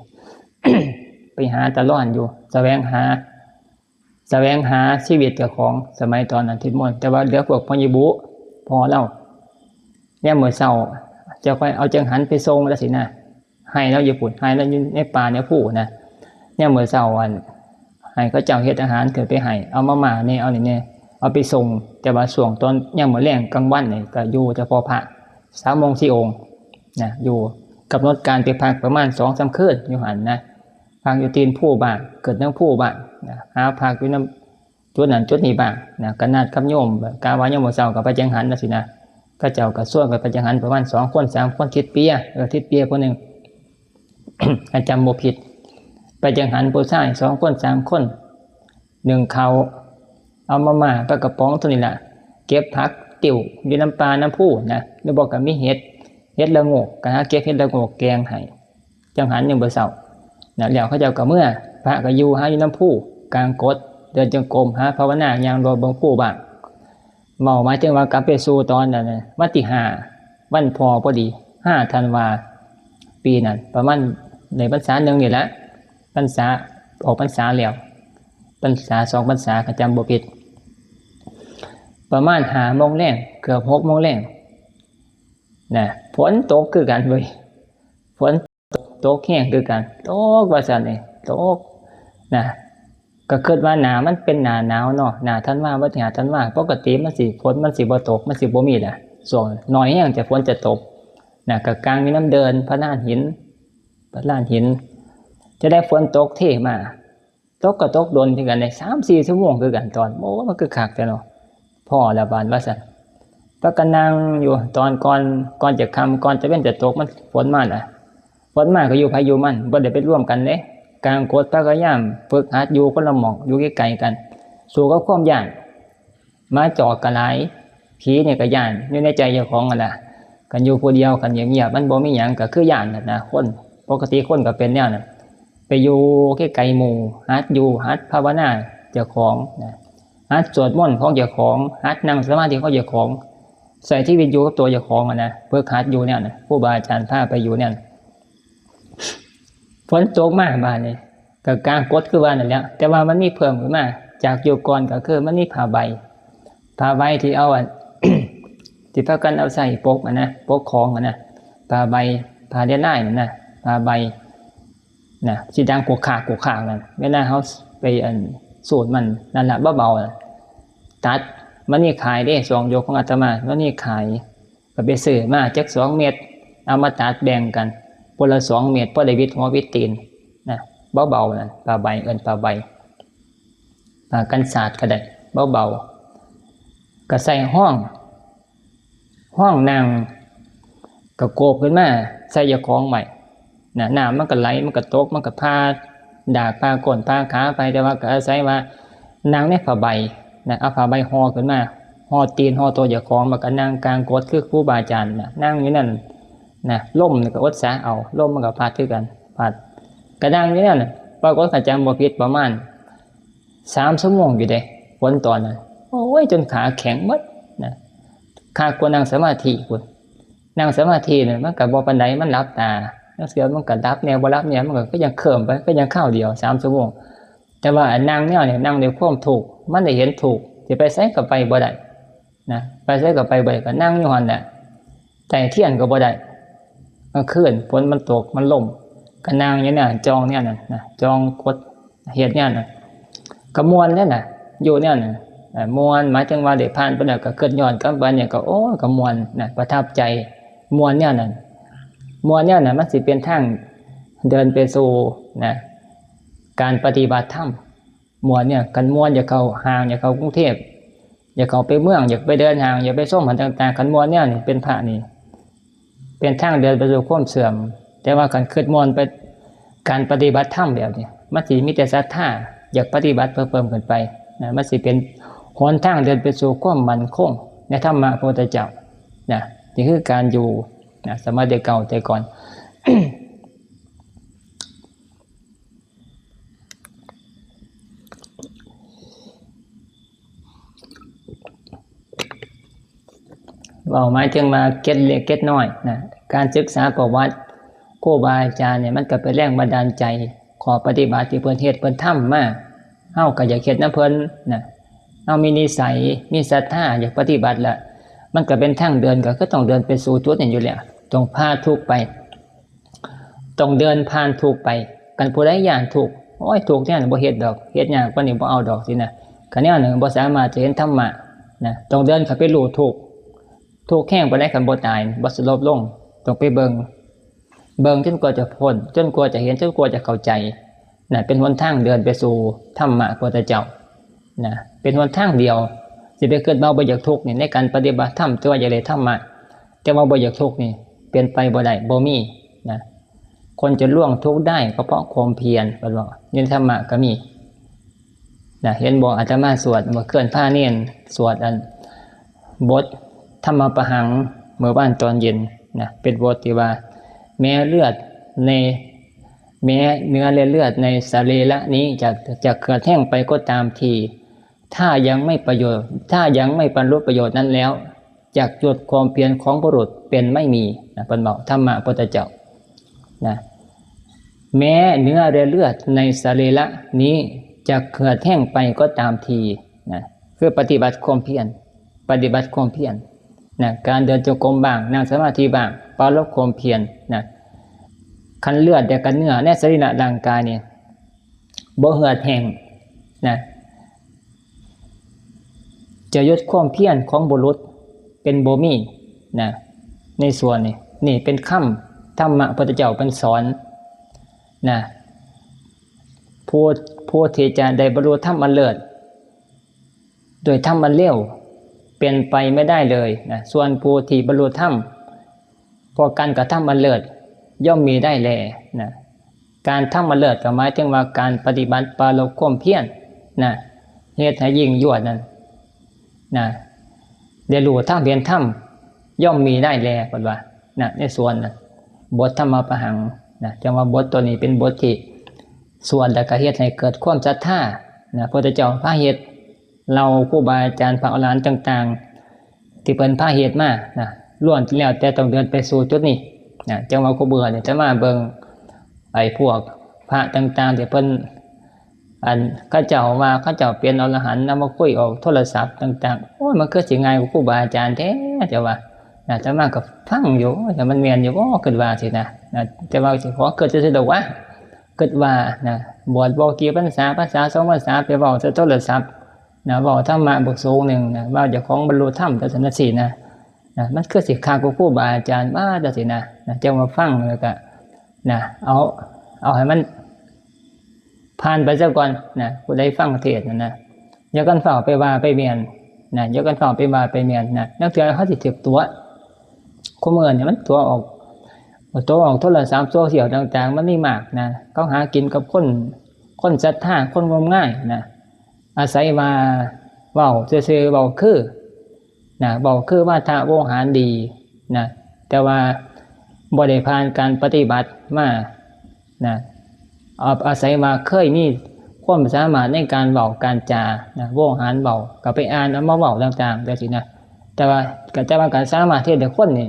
ไปหาตาลอนอยู่ แสวงหา แสวงหาชีวิตเจ้าของ สมัยตอนนั้น ทิดมนต์ แต่ว่าเหลือพวกพ่อใหญ่บู พ่อลาว ยามมื้อเช้า จะค่อยเอาจังหันไปส่งจั่งซี้นะ ไฮ่ลาวอยู่พุ้น ไฮ่ลาวอยู่ในป่าในภูนะ ยามมื้อเช้า อัน ให้เขาเจ้าเฮ็ดอาหารขึ้นไปให้ เอามาม่าแหน่ เอานี่แหน่ เอาไปส่ง แต่ว่าช่วงตอนยามมื้อแลงกลางวันนี่ก็อยู่เฉพาะพระ สามองค์สี่องค์นะ อยู่ กำหนดการไปพักประมาณสองสามคืนอยู่หั่นนะ พักอยู่ตีนภูบ้าง ขึ้นเทิงภูบ้างนะ หาพักอยู่นำจุดนั้นจุดนี้บ้างนะ ก็นัดกับโยม กะว่าโยมมื้อเช้าก็ไปจังหันจั่งซี้นะ เขาเจ้าก็ชวนกันไปจังหันประมาณสองคนสามคน ทิดเปีย เออ ทิดเปียผู้หนึ่ง คันจำบ่ผิด ไปจังหันผู้ชายสองคนสามคน นึ่งข้าว เอามาม่า ปลากระป๋องเท่านี้ล่ะ เก็บผักติ้วอยู่นำป่านำภูนะ หรือบ่ก็มีเห็ด เห็ดละโงก ก็หาเก็บเห็ดละโงกแกงให้ จังหันยามมื้อเช้านะ แล้วเขาเจ้าก็เมือ พระก็อยู่หาอยู่นำภู กางกด เดินจงกรม หาภาวนา ย่างเลาะเบิ่งภูบ้าง เว้าหมายถึงว่ากลับไปสู่ตอนนั้นน่ะ วันที่ห้า วันพ่อพอดี ห้าธันวา ปีนั้น ประมาณในพรรษาหนึ่งนี่แหละ พรรษา ออกพรรษาแล้ว พรรษาสองพรรษา ก็จำบ่ผิด ประมาณห้าโมงแลง เกือบหกโมงแลงนะ ฝนตกคือกันเว้ย ฝนตกแฮงคือกัน ตกว่าซั่นนี่ ตกนะ ก็คิดว่าหน้ามันเป็นหน้าหนาวเนาะ หน้าธันวา วันที่ห้าธันวา ปกติมันสิ ฝนมันสิบ่ตก มันสิบ่มีแหละ ช่วงน้อยแฮงแต่ฝนจะตกนะ ก็กางอยู่นำเดินพระลานหิน พระลานหิน จะได้ฝนตกเทมา ตกก็ตกโดนคือกัน ได้สามสี่ชั่วโมงคือกัน ตอน โอ้ มันคือคักแท้เนาะ พ่อละบาดว่าซั่น พากันนั่งอยู่ ตอนก่อน ก่อนจะค่ำ ก่อนตะเว็นจะตก มันฝนมาล่ะ ฝนมาก็อยู่ไผอยู่มัน บ่ได้ไปร่วมกันเด้ กางกดพากันยามฝึกหัดอยู่คนละหม่อง อยู่ไกลๆกัน สู้กับความย้าน หมาจอกก็หลาย ผีนี่ก็ย้าน อยู่ในใจเจ้าของนั่นล่ะ คันอยู่ผู้เดียว คันเงียบๆ มันบ่มีหยัง ก็คือย้านนั่นนะ คน ปกติคนก็เป็นแนวนั้น ไปอยู่ไกลๆหมู่ หัดอยู่ หัดภาวนาเจ้าของนะ หัดสวดมนต์ของเจ้าของ หัดนั่งสมาธิของเจ้าของ ใช้ชีวิตอยู่กับตัวเจ้าของอะนะ ฝึกหัดอยู่แนวนั้น ครูบาอาจารย์พาไปอยู่แนวนั้น ฝนตกมาบาดนี้ ก็กางกดคือว่านั่นแหละ แต่ว่ามันมีเพิ่มขึ้นมา จากยุคก่อนก็คือมันมีผ้าใบ ผ้าใบที่เอาอัน ที่พากันเอาใส่ปกอะนะ ปกของอะนะ ผ้าใบ ผ้าเลียนลายนั่นนะ ผ้าใบนะ สิดังกุกคากกุกคากนั่น เวลาเฮาไปอันสูดมันนั่นล่ะ เบาๆน่ะ ตัด มันมีขายเด้ ช่วงยุคของอาตมา มันมีขาย ก็ไปซื้อมาจักสองเม็ด เอามาตัดแบ่งกัน คนละสองเม็ด พอได้หวีดหัวหวีดตีนนะ เบาๆนั่น ผ้าใบ เอิ้นผ้าใบ ผ้ากันสาดก็ได้ เบาๆ ก็ใส่ห้อง ห้องนั่ง ก็โกบขึ้นมา ใส่เจ้าของไว้นะ น้ำมันก็ไหล มันก็ตก มันก็ผ่าดาก ผ่าก้น ผ่าขาไป แต่ว่าก็อาศัยว่านั่งในผ้าใบนะ เอาผ้าใบห่อขึ้นมา ห่อตีน ห่อตัวเจ้าของ แล้วก็นั่งกางกดคือครูบาอาจารย์นะ นั่งอยู่นั่นนะ ลมนี่ก็อดสาเอา ลมมันก็พัดคือกัน พัด ก็นั่งอยู่นั่นน่ะ ปรากฏว่าจำบ่ผิดประมาณสามชั่วโมงอยู่เด้ ฝนตอนนั้น โอ้ย จนขาแข็งหมดนะ คักกว่านั่งสมาธิพุ้น นั่งสมาธิเนี่ยมันก็บ่ปานใด มันหลับตา ลางเทื่อมันก็หลับแหน่ บ่หลับแหน่ มันก็ ก็ยังเคลิ้มไป ก็ยังคราวเดียว สามชั่วโมง แต่ว่านั่งแนวเนี่ย นั่งด้วยความทุกข์ มันได้เห็นทุกข์ สิไปไสก็ไปบ่ได้นะ ไปไสก็ไปบ่ได้ ก็นั่งอยู่หั่นแหละ ไต้เตียงก็บ่ได้ กลางคืนฝนมันตก มันลม ก็นั่งอยู่เนี่ย จ่องเนี่ยน่ะนะ จ่องกด เฮ็ดเนี่ยน่ะ ก็ม่วนเนี่ยน่ะ อยู่เนี่ยน่ะ เอ่อ ม่วน หมายถึงว่าได้ผ่านไปแล้วก็คิดย้อนกลับไปเนี่ยก็ โอ้ ก็ม่วนนะ ประทับใจ ม่วนเนี่ยนั่น ม่วนเนี่ยน่ะ มันสิเป็นทางเดินไปสู่นะ การปฏิบัติธรรม ม่วนเนี่ย คันม่วนอยากเข้าห้าง อยากเข้ากรุงเทพฯ อยากเข้าไปเมือง อยากไปเดินห้าง อยากไปชมหั้นต่างๆ คันม่วนเนี่ยนี่เป็นพระนี่ เป็นทางเดินไปสู่ความเสื่อม แต่ว่าคันคิดม่วนไป การปฏิบัติธรรมแบบนี้ มันสิมีแต่ศรัทธา อยากปฏิบัติเพิ่มๆขึ้นไป นะ มันสิเป็นหนทางเดินไปสู่ความมั่นคงในธรรมะพระพุทธเจ้านะ นี่คือการอยู่นะ สมัยแต่เก่าแต่ก่อน เว้าหมายถึงว่าเกร็ดเล็กเกร็ดน้อยนะ การศึกษาประวัติครูบาอาจารย์เนี่ย มันก็เป็นแรงบันดาลใจ ข้อปฏิบัติที่เพิ่นเฮ็ดเพิ่นทำมา เฮาก็อยากเฮ็ดนำเพิ่นนะ เฮามีนิสัย มีศรัทธา อยากปฏิบัติละ มันก็เป็นทางเดิน ก็คือต้องเดินไปสู่จุดนั้นอยู่แล้ว ต้องผ่าทุกข์ไป ต้องเดินผ่านทุกข์ไป คันผู้ใดย้านทุกข์ โอ้ย ทุกข์เนี่ยบ่เฮ็ดดอก เฮ็ดยากปานนี้บ่เอาดอกสินะ คันแนวนั้นบ่สามารถจะเห็นธรรมะนะ ต้องเดินเข้าไปรู้ทุกข์ ทุกข์แฮงปานใด คันบ่ตาย บ่สลบลง ต้องไปเบิ่ง เบิ่งจนกว่าจะพ้น จนกว่าจะเห็น จนกว่าจะเข้าใจนะ เป็นหนทางเดินไปสู่ธรรมะพระพุทธเจ้านะ เป็นหนทางเดียว สิไปคิดว่าบ่อยากทุกข์นี่ ในการปฏิบัติธรรม แต่ว่าอยากได้ธรรมะ แต่ว่าบ่อยากทุกข์นี่ เป็นไปบ่ได้ บ่มีนะ คนจะล่วงทุกข์ได้ก็เพราะความเพียร เพิ่นว่า ในธรรมะก็มีนะ เห็นบ่ อาตมาสวด เมื่อคืนพาเณรสวดอัน บทธรรมปหังค์ เมื่อวานตอนเย็นนะ เป็นบทที่ว่า แม้เลือดใน แม้เนื้อและเลือดในสรีระนี้จะ จะเหือดแห้งไปก็ตามที ถ้ายังไม่ประโยชน์ ถ้ายังไม่บรรลุประโยชน์นั้นแล้ว จักหยุดความเพียรของบุรุษเป็นไม่มีนะ เพิ่นเว้า ธรรมะพุทธเจ้านะ แม้เนื้อและเลือดในสรีระนี้จะเหือดแห้งไปก็ตามทีนะ คือปฏิบัติความเพียร ปฏิบัติความเพียรนะ การเดินจงกรมบ้าง นั่งสมาธิบ้าง ปรารภความเพียรนะ คันเลือดและคันเนื้อในสรีระร่างกายนี่บ่เหือดแห้งนะ จะหยุดความเพียรของบุรุษเป็นบ่มีนะ ในส่วนนี้ นี่เป็นคำธรรมะพุทธเจ้าเพิ่นสอนนะ ผู้ ผู้ที่จะได้บรรลุธรรมอันเลิศ โดยธรรมอันเลวเป็นไปไม่ได้เลยนะ ส่วนผู้ที่บรรลุธรรม เพราะการกระทำอันเลิศย่อมมีได้แลนะ การทำอันเลิศก็หมายถึงว่าการปฏิบัติปรารภความเพียรนะ เฮ็ดให้ยิ่งยวดนั่นนะ ได้รู้ธรรมเห็นธรรมย่อมมีได้แล เพิ่นว่านะ ในส่วนนะ บทธรรมปหังค์นะ จังว่าบทตัวนี้เป็นบทที่สวดแล้วก็เฮ็ดให้เกิดความศรัทธานะ พระพุทธเจ้าพาเฮ็ด เหล่าครูบาอาจารย์พระอรหันต์ต่างๆ ที่เพิ่นพาเฮ็ดมานะ ล้วนแล้วแต่ต้องเดินไปสู่จุดนี้นะ จังว่าครูเบื่อเนี่ยจะมาเบิ่งไอ้พวกพระต่างๆ ที่เพิ่น อันเขาเจ้าว่าเขาเจ้าเป็นอรหันต์นะ มาคุยออกโทรศัพท์ต่างๆ โอ้ย มันคือสิง่ายกว่าครูบาอาจารย์แท้ จะว่านะ อาตมาก็ฟังอยู่ แต่มันแม่นอยู่บ่ คิดว่าสินะนะ แต่ว่าสิขอคิดซื่อๆ ดอกว่า คิดว่านะ บวชบ่กี่พรรษา พรรษาสองพรรษา ไปเว้าใส่โทรศัพท์นะ เว้าธรรมะบักสูงหนึ่งนะ ว่าเจ้าของบรรลุธรรมจังซั่นจังซี่นะ นะ มันคือสิคักกว่าครูบาอาจารย์มาจังซี่นะ นะ จังว่าฟังแล้วก็นะ เอา เอาให้มันผ่านไปซะก่อนนะ ผู้ใดฟังเทศน์นั่นนะ อย่ากันฟ้าวไปว่าไปแม่นนะ อย่ากันฟ้าวไปว่าไปแม่นนะ ลางเทื่อเฮาสิถูกตั๋ว คุมื้อนี่มันตั๋วออก ตั๋วออกโทรศัพท์โซเชียลต่างๆ มันมีมากนะ เขาหากินกับคน คนศรัทธา คนงมงายนะ อาศัยว่าเว้าซื่อๆ เว้าคือนะ เว้าคือวาทะโวหารดีนะ แต่ว่าบ่ได้ผ่านการปฏิบัติมานะ เอา อาศัยว่าเคยมีความสามารถในการเว้าการจานะ โวหารเว้า ก็ไปอ่านเอามาเว้าต่างๆ จังซี่นะ แต่ว่า ก็ แต่ว่าการสามารถเฮ็ดให้คนนี่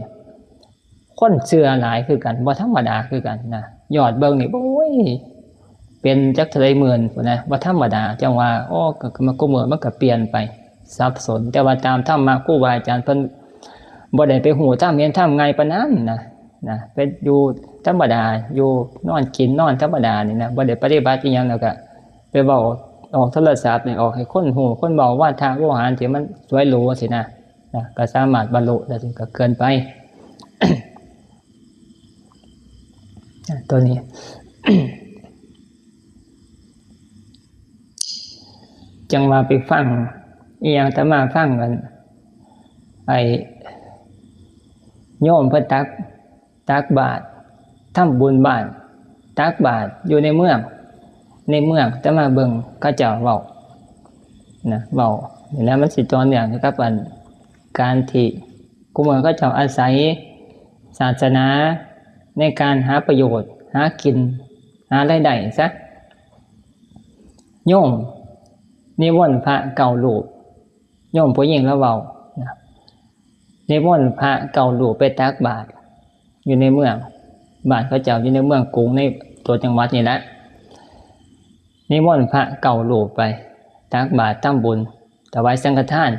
คนเชื่อหลายคือกัน บ่ธรรมดาคือกันนะ ยอดเบิ่งนี่ โอ้ย เป็นจักเท่าใดหมื่นพู้นนะ บ่ธรรมดา จังว่า โอ้ ก็ ก็ มันก็เมื่อมันก็เปลี่ยนไป สับสน แต่ว่าตามธรรมะครูบาอาจารย์เพิ่นบ่ได้ไปฮู้ธรรมเห็นธรรมง่ายปานนั้นนะ นะ ไปอยู่ธรรมดา อยู่นอนกินนอนธรรมดานี่นะ บ่ได้ปฏิบัติอิหยัง แล้วก็ไปเว้าออกโทรศัพท์นี่ ออกให้คนฮู้ คนเว้าวาทะโวหารที่มันสวยหรูสินะ นะ ก็สามารถบรรลุได้ ก็เกินไป ตัวนี้ จังว่าไปฟัง อีหยังอาตมาฟังกัน ไอ้โยมเพิ่นตัก ตักบาตร ทำบุญบ้าน ตักบาตรอยู่ในเมือง ในเมือง อาตมาเบิ่งเขาเจ้าเว้า นะเว้านี่แหละมันสิต่อเนื่องกับอันการที่คู่มื้อเขาเจ้าอาศัยศาสนาในการหาประโยชน์ หากิน หารายได้ซะ โยมนิมนต์พระเก้ารูป โยมผู้หญิงลาวเว้านะ นิมนต์พระเก้ารูปไปตักบาตรอยู่ในเมือง บ้านเขาเจ้าอยู่ในเมืองกรุงในตัวจังหวัดนี่แหละ นิมนต์พระเก้ารูปไปตักบาตรทำบุญ ถวายสังฆทาน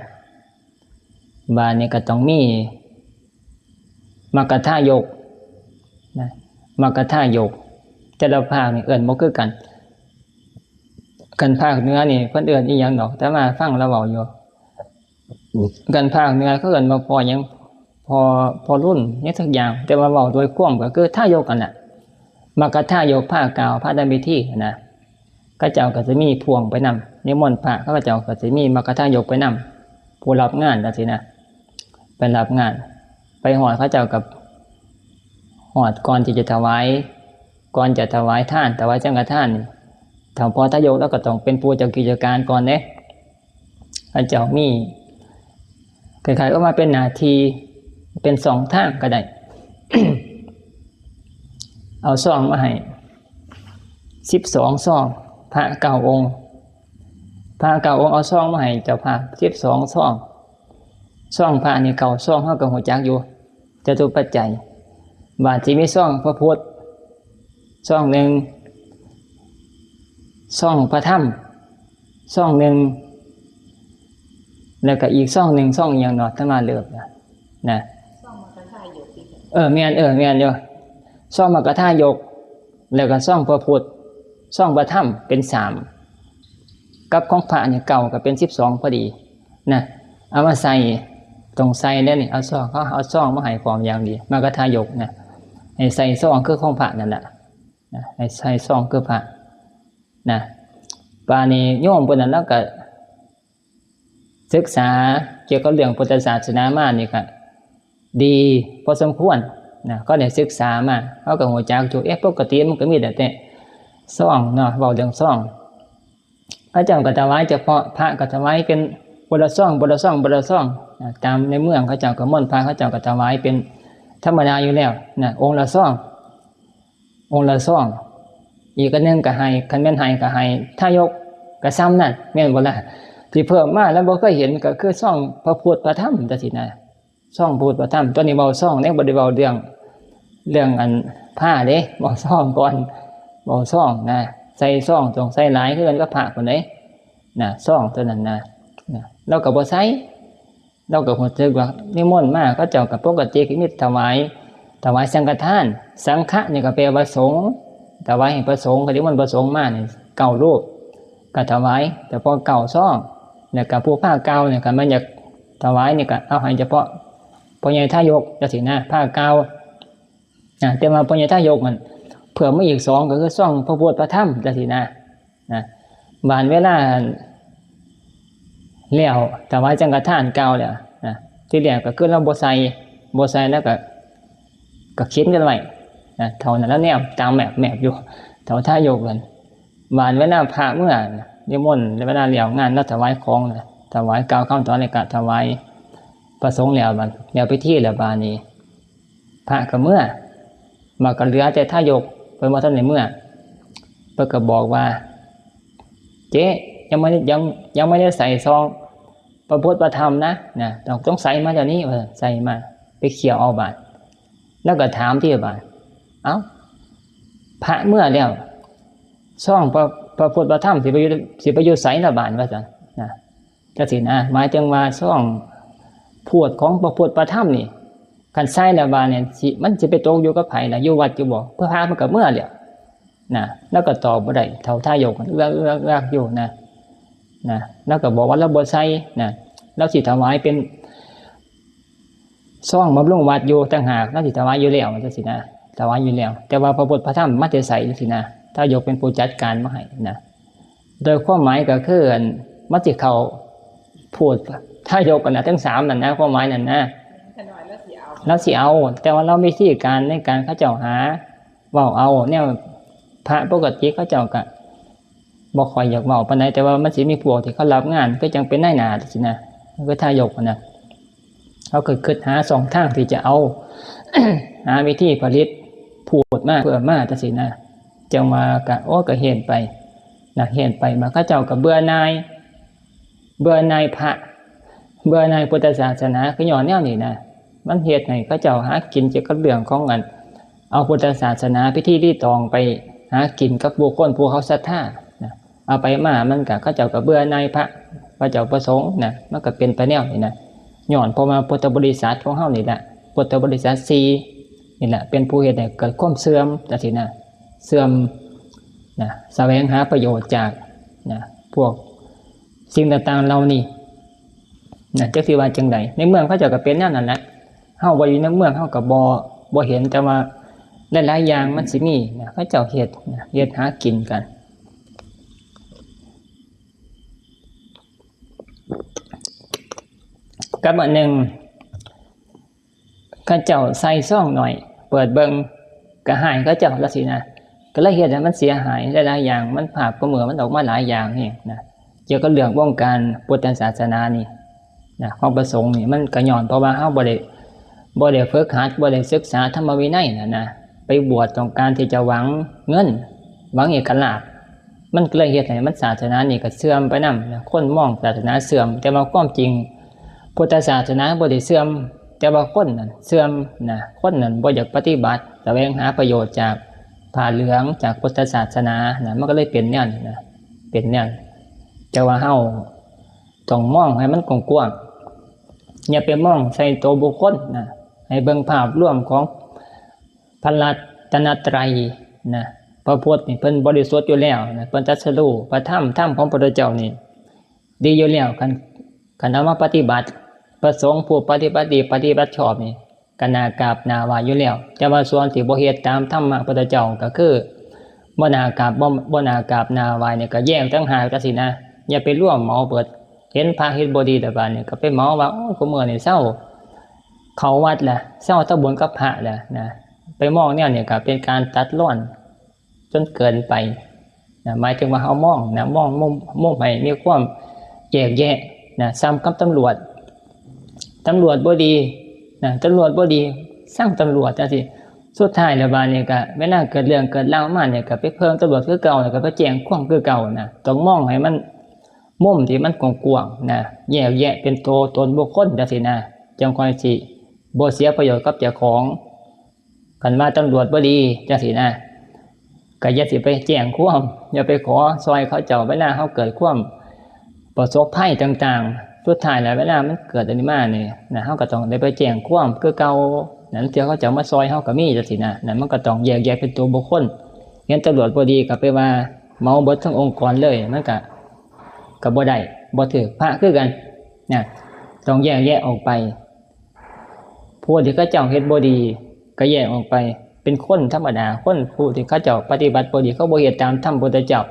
บาตรนี่ก็ต้องมีมัคคทายกนะ มัคคทายก แต่ละภาคนี่เอิ้นบ่คือกัน คันภาคเหนือนี่เพิ่นเอิ้นอีหยังดอก แต่มาฟังลาวเว้าอยู่ คันภาคเหนือเขาเอิ้นว่าพ่อหยัง พ่อ พ่อรุ่นหยังสักอย่าง แต่ว่าเว้าโดยความก็คือทายกนั่นน่ะ มัคคทายกพาก้าวพาทำพิธีนะ เขาเจ้าก็สิมีพ่วงไปนำ นิมนต์พระ เขาเจ้าก็สิมีมัคคทายกไปนำ ผู้รับงานจั่งซี้นะ ไปรับงาน ไปฮอดเขาเจ้าก็ฮอดก่อนที่จะถวาย ก่อนจะถวายทาน ถวายสังฆทานนี่ ถ้าพ่อทายกลาวก็ต้องเป็นผู้เจ้ากิจการก่อนเด้ เขาเจ้ามี คล้ายๆว่ามาเป็นหน้าที่ เป็นช่องทางก็ได้ เอาซองมาให้สิบสองซอง พระเก้าองค์ พระเก้าองค์เอาซองมาให้เจ้าภาพสิบสองซอง ซองพระนี่เก้าซอง เฮาก็ฮู้จักอยู่ จตุปัจจัย บาดสิมีซองพระพุทธซองหนึ่ง ซองพระธรรมซองหนึ่ง แล้วก็อีกซองหนึ่ง ซองอีหยังเนาะ อาตมาลืมนะ นะ เออ แม่น เออ แม่นอยู่ ซองมัคคทายก แล้วก็ซองพระพุทธ ซองพระธรรม เป็นสาม กับของพระนี่เก้า ก็เป็นสิบสองพอดีนะ เอามาใส่ ต้องใส่แล้วนี่ เอาซอง เขาเอาซองมาให้พร้อมอย่างดี มัคคทายกนะ ให้ใส่ซองคือของพระนั่นแหละนะ ให้ใส่ซองคือพระนะ บาดนี้โยมเพิ่นนั่นลาวก็ศึกษาเกี่ยวกับเรื่องพุทธศาสนามานี่ก็ดีพอสมควรนะ ก็ได้ศึกษามา เขาก็ฮู้จักอยู่ เอ๊ะ ปกติมันก็มีแต่ แต่ซองเนาะ เว้าเรื่องซอง เขาเจ้าก็ถวายเฉพาะ พระก็ถวายเป็นคนละซอง คนละซอง คนละซองนะ ตามในเมืองเขาเจ้าก็มนต์พระ เขาเจ้าก็ถวายเป็นธรรมดาอยู่แล้วนะ องค์ละซอง องค์ละซอง อีกอันหนึ่งก็ให้ คันแม่นให้ก็ให้ทายก ก็ส่ำนั่น แม่นบ่ล่ะ ที่เพิ่มมาแล้วบ่เคยเห็นก็คือซองพระพุทธพระธรรมจั่งซี้นะ ซองพระพุทธพระธรรม ตัวนี้เว้าซองเด้ บ่ได้เว้าเรื่อง เรื่องอันพระเด้ เว้าซองก่อน เว้าซองนะ ใส่ซอง ต้องใส่หลายคือกันกับพระพุ้นเด้นะ ซองตัวนั้นนะ นะ ลาวก็บ่ใส่ ลาวก็ฮู้สึกว่านิมนต์มา เขาเจ้าก็ปกติก็มีถวาย ถวายสังฆทาน สังฆะนี่ก็แปลว่าสงฆ์ ถวายให้พระสงฆ์ ก็นิมนต์พระสงฆ์มานี่เก้ารูป ก็ถวายเฉพาะเก้าซอง แล้วก็ผู้พาก้าวนี่ คันแม่นอยากถวายนี่ก็เอาให้เฉพาะพ่อใหญ่ทายกจั่งซี้นะ พาก้าวนะ แต่ว่าพ่อใหญ่ทายกนั่นเพิ่มมาอีกสอง ก็คือซองพระพุทธพระธรรมจั่งซี้นะ นะ บาดเวลาแล้วถวายสังฆทานก้าวแล้วนะ ทีแรกก็คือลาวบ่ใส่ บ่ใส่ ลาวก็ ก็เข็นกันไว้นะ เฒ่านั้นลาวแนมตาแมบๆอยู่ เฒ่าทายกนั่น บาดเวลาพระเมือนะ นิมนต์เวลาแล้วงานลาวถวายของนะ ถวายกล่าวคำถวายแล้วก็ถวายพระสงฆ์แล้ว บาดแล้วพิธีแล้ว บาดนี้ พระก็เมือ บาดก็เหลือแต่ทายก เพิ่นบ่ทันได้เมือ เพิ่นก็บอกว่า เจ๊ ยังไม่ได้ ยัง ยังไม่ได้ใส่ซองพระพุทธพระธรรมนะ นะ ต้อง ต้องใส่มาเดี๋ยวนี้ ว่าซั่น ใส่มา ไปเขี่ยเอาบาด ลาวก็ถามที่บาด เอ้า พระเมือแล้ว ซองพระ พระพุทธพระธรรมสิไปอยู่ สิไปอยู่ไสล่ะบาด ว่าซั่นนะ จั่งซี้นะ หมายถึงว่าซองพวดของพระพุทธพระธรรมนี่ คันใส่แล้วบาดนี่สิ มันสิไปตกอยู่กับไผล่ะ อยู่วัดอยู่บ่ เพิ่น พระมันก็เมือแล้วนะ ลาวก็ตอบบ่ได้ เฒ่าทายกเอื้อกเอื้อกเอื้อกอยู่นะ นะ ลาวก็บอกว่าลาวบ่ใส่นะ ลาวสิถวายเป็น ซองบำรุงวัดอยู่ต่างหาก ลาวสิถวายอยู่แล้วจั่งซี้นะ ถวายอยู่แล้ว แต่ว่าพระพุทธพระธรรมมาแต่ไสจั่งซี้นะ ทายกเป็นผู้จัดการมาให้นะ โดยความหมายก็คืออัน มันสิเข้าพวดทายกกันนะ ทั้งสามนั่นนะ ความหมายนั่นนะ ขน้อยลาวสิเอา ลาวสิเอา แต่ว่าลาววิธีการในการเขาเจ้าหา เว้าเอา แนวพระปกติเขาเจ้าก็ บ่ค่อยอยากเว้าปานใด แต่ว่ามันสิมีพวกที่เขารับงาน คือจั่งเป็นนายหน้าจั่งซี้นะ คือทายกหั้นนะ เขาก็คิดหาช่องทางที่จะเอา หาวิธีผลิตพูดมาเพิ่มมาจั่งซี้นะ จั่งว่าก็ โอ้ ก็เห็นไปนะ เห็นไปมา เขาเจ้าก็เบื่อหน่าย เบื่อหน่ายพระ เบื่อหน่ายพุทธศาสนา คือย้อนแนวนี้นะ มันเฮ็ดให้เขาเจ้าหากินเกี่ยวกับเรื่องของอัน เอาพุทธศาสนาพิธีรีตองไปหากินกับบุคคลผู้เขาศรัทธานะ เอาไปมามันก็ เขาเจ้าก็เบื่อหน่ายพระ พระเจ้าประสงค์นะ มันก็เป็นไปแนวนี้นะ ย้อนเพราะว่าพุทธบริษัทของเฮานี่แหละ พุทธบริษัทสี่นี่แหละ เป็นผู้เฮ็ดให้เกิดความเสื่อมจั่งซี้นะ เสื่อมนะ แสวงหาประโยชน์จากนะ พวกสิ่งต่างๆเหล่านี้นะ จักสิว่าจั่งใด ในเมืองเขาเจ้าก็เป็นแนวนั้นแหละ เฮาบ่อยู่ในเมืองเฮาก็บ่ บ่เห็น แต่ว่าหลายๆอย่างมันสิมีนะ เขาเจ้าเฮ็ดนะ เฮ็ดหากินกัน กับอันหนึ่ง เขาเจ้าใส่ซองหน่อย เปิดเบิ่ง ก็ให้เขาเจ้าจั่งซี้นะ ก็เลยเฮ็ดให้มันเสียหายหลายๆอย่าง มันภาพก็เหมือนมันออกมาหลายอย่างนี่นะ เกี่ยวกับเรื่องวงการพุทธศาสนานี่นะ ของพระสงฆ์นี่ มันก็ย้อนเพราะว่าเฮาบ่ได้ บ่ได้ฝึกหัด บ่ได้ศึกษาธรรมวินัยน่ะนะ ไปบวชต้องการที่จะหวังเงิน หวังเอกลาภ มันก็เลยเฮ็ดให้มันศาสนานี่ก็เสื่อมไปนำนะ คนมองศาสนาเสื่อม แต่ว่าความจริงพุทธศาสนาบ่ได้เสื่อม แต่ว่าคนนั่นเสื่อมนะ คนนั่นบ่อยากปฏิบัติ แสวงหาประโยชน์จากผ้าเหลือง จากพุทธศาสนานะ มันก็เลยเป็นแนวนี้นะ เป็นแนวนี้ แต่ว่าเฮาต้องมองให้มันกว้างๆ อย่าไปมองใส่ตัวบุคคลนะ ให้เบิ่งภาพรวมของพระรัตนตรัยนะ พระพุทธนี่เพิ่นบริสุทธิ์อยู่แล้วนะ เพิ่นตรัสรู้ พระธรรม ธรรมของพระพุทธเจ้านี่ดีอยู่แล้ว คัน คันเอามาปฏิบัติ พระสงฆ์ผู้ปฏิบัติดี ปฏิบัติชอบนี่ ก็น่ากราบน่าไหว้อยู่แล้ว แต่ว่าส่วนที่บ่เฮ็ดตามธรรมะพุทธเจ้าก็คือ บ่น่ากราบ บ่ บ่น่ากราบน่าไหว้นี่ก็แยกต่างหากจั่งซี้นะ อย่าไปรวมเหมาเบิด เห็นพระเฮ็ดบ่ดีแล้วบาดนี้ก็ไปเหมาว่า โอ้ย คุมื้อนี่เซาเข้าวัดละ เซาทำบุญกับพระละนะ ไปมองแนวนี้ก็เป็นการตัดรอนจนเกินไปนะ หมายถึงว่าเฮามองนะ มองมุม มุมให้มีความแยกแยะนะ ส่ำกับตำรวจ ตำรวจบ่ดีนะ ตำรวจบ่ดี ซังตำรวจจั่งซี้ สุดท้ายแล้วบาดนี้ก็ เวลาเกิดเรื่องเกิดราวมานี่ก็ไปเพิ่งตำรวจคือเก่า แล้วก็ไปแจ้งความคือเก่านะ ต้องมองให้มัน มุมที่มันกว้างๆนะ แยกแยะเป็นตัวตนบุคคลจั่งซี้นะ จั่งค่อยสิบ่เสียประโยชน์กับเจ้าของ คันว่าตำรวจบ่ดีจั่งซี้นะ ก็อย่าสิไปแจ้งความ อย่าไปขอซอยเขาเจ้า เวลาเฮาเกิดความประสบภัยต่างๆ สุดท้ายแล้วเวลามันเกิดอันนี้มานี่นะ เฮาก็ต้องได้ไปแจ้งความคือเก่า นั่นเทื่อเขาเจ้ามาซอยเฮาก็มีจั่งซี้นะ นั่นมันก็ต้องแยกแยะเป็นตัวบุคคล เห็นตำรวจบ่ดีก็ไปว่าเหมาเบิดทั้งองค์กรเลย มันก็ ก็บ่ได้ บ่ถืก พระคือกันนะ ต้องแยกแยะออกไป ผู้ที่เขาเจ้าเฮ็ดบ่ดี ก็แยกออกไป เป็นคนธรรมดา คนผู้ที่เขาเจ้าปฏิบัติบ่ดี เขาบ่เฮ็ดตามธรรมพุทธเจ้า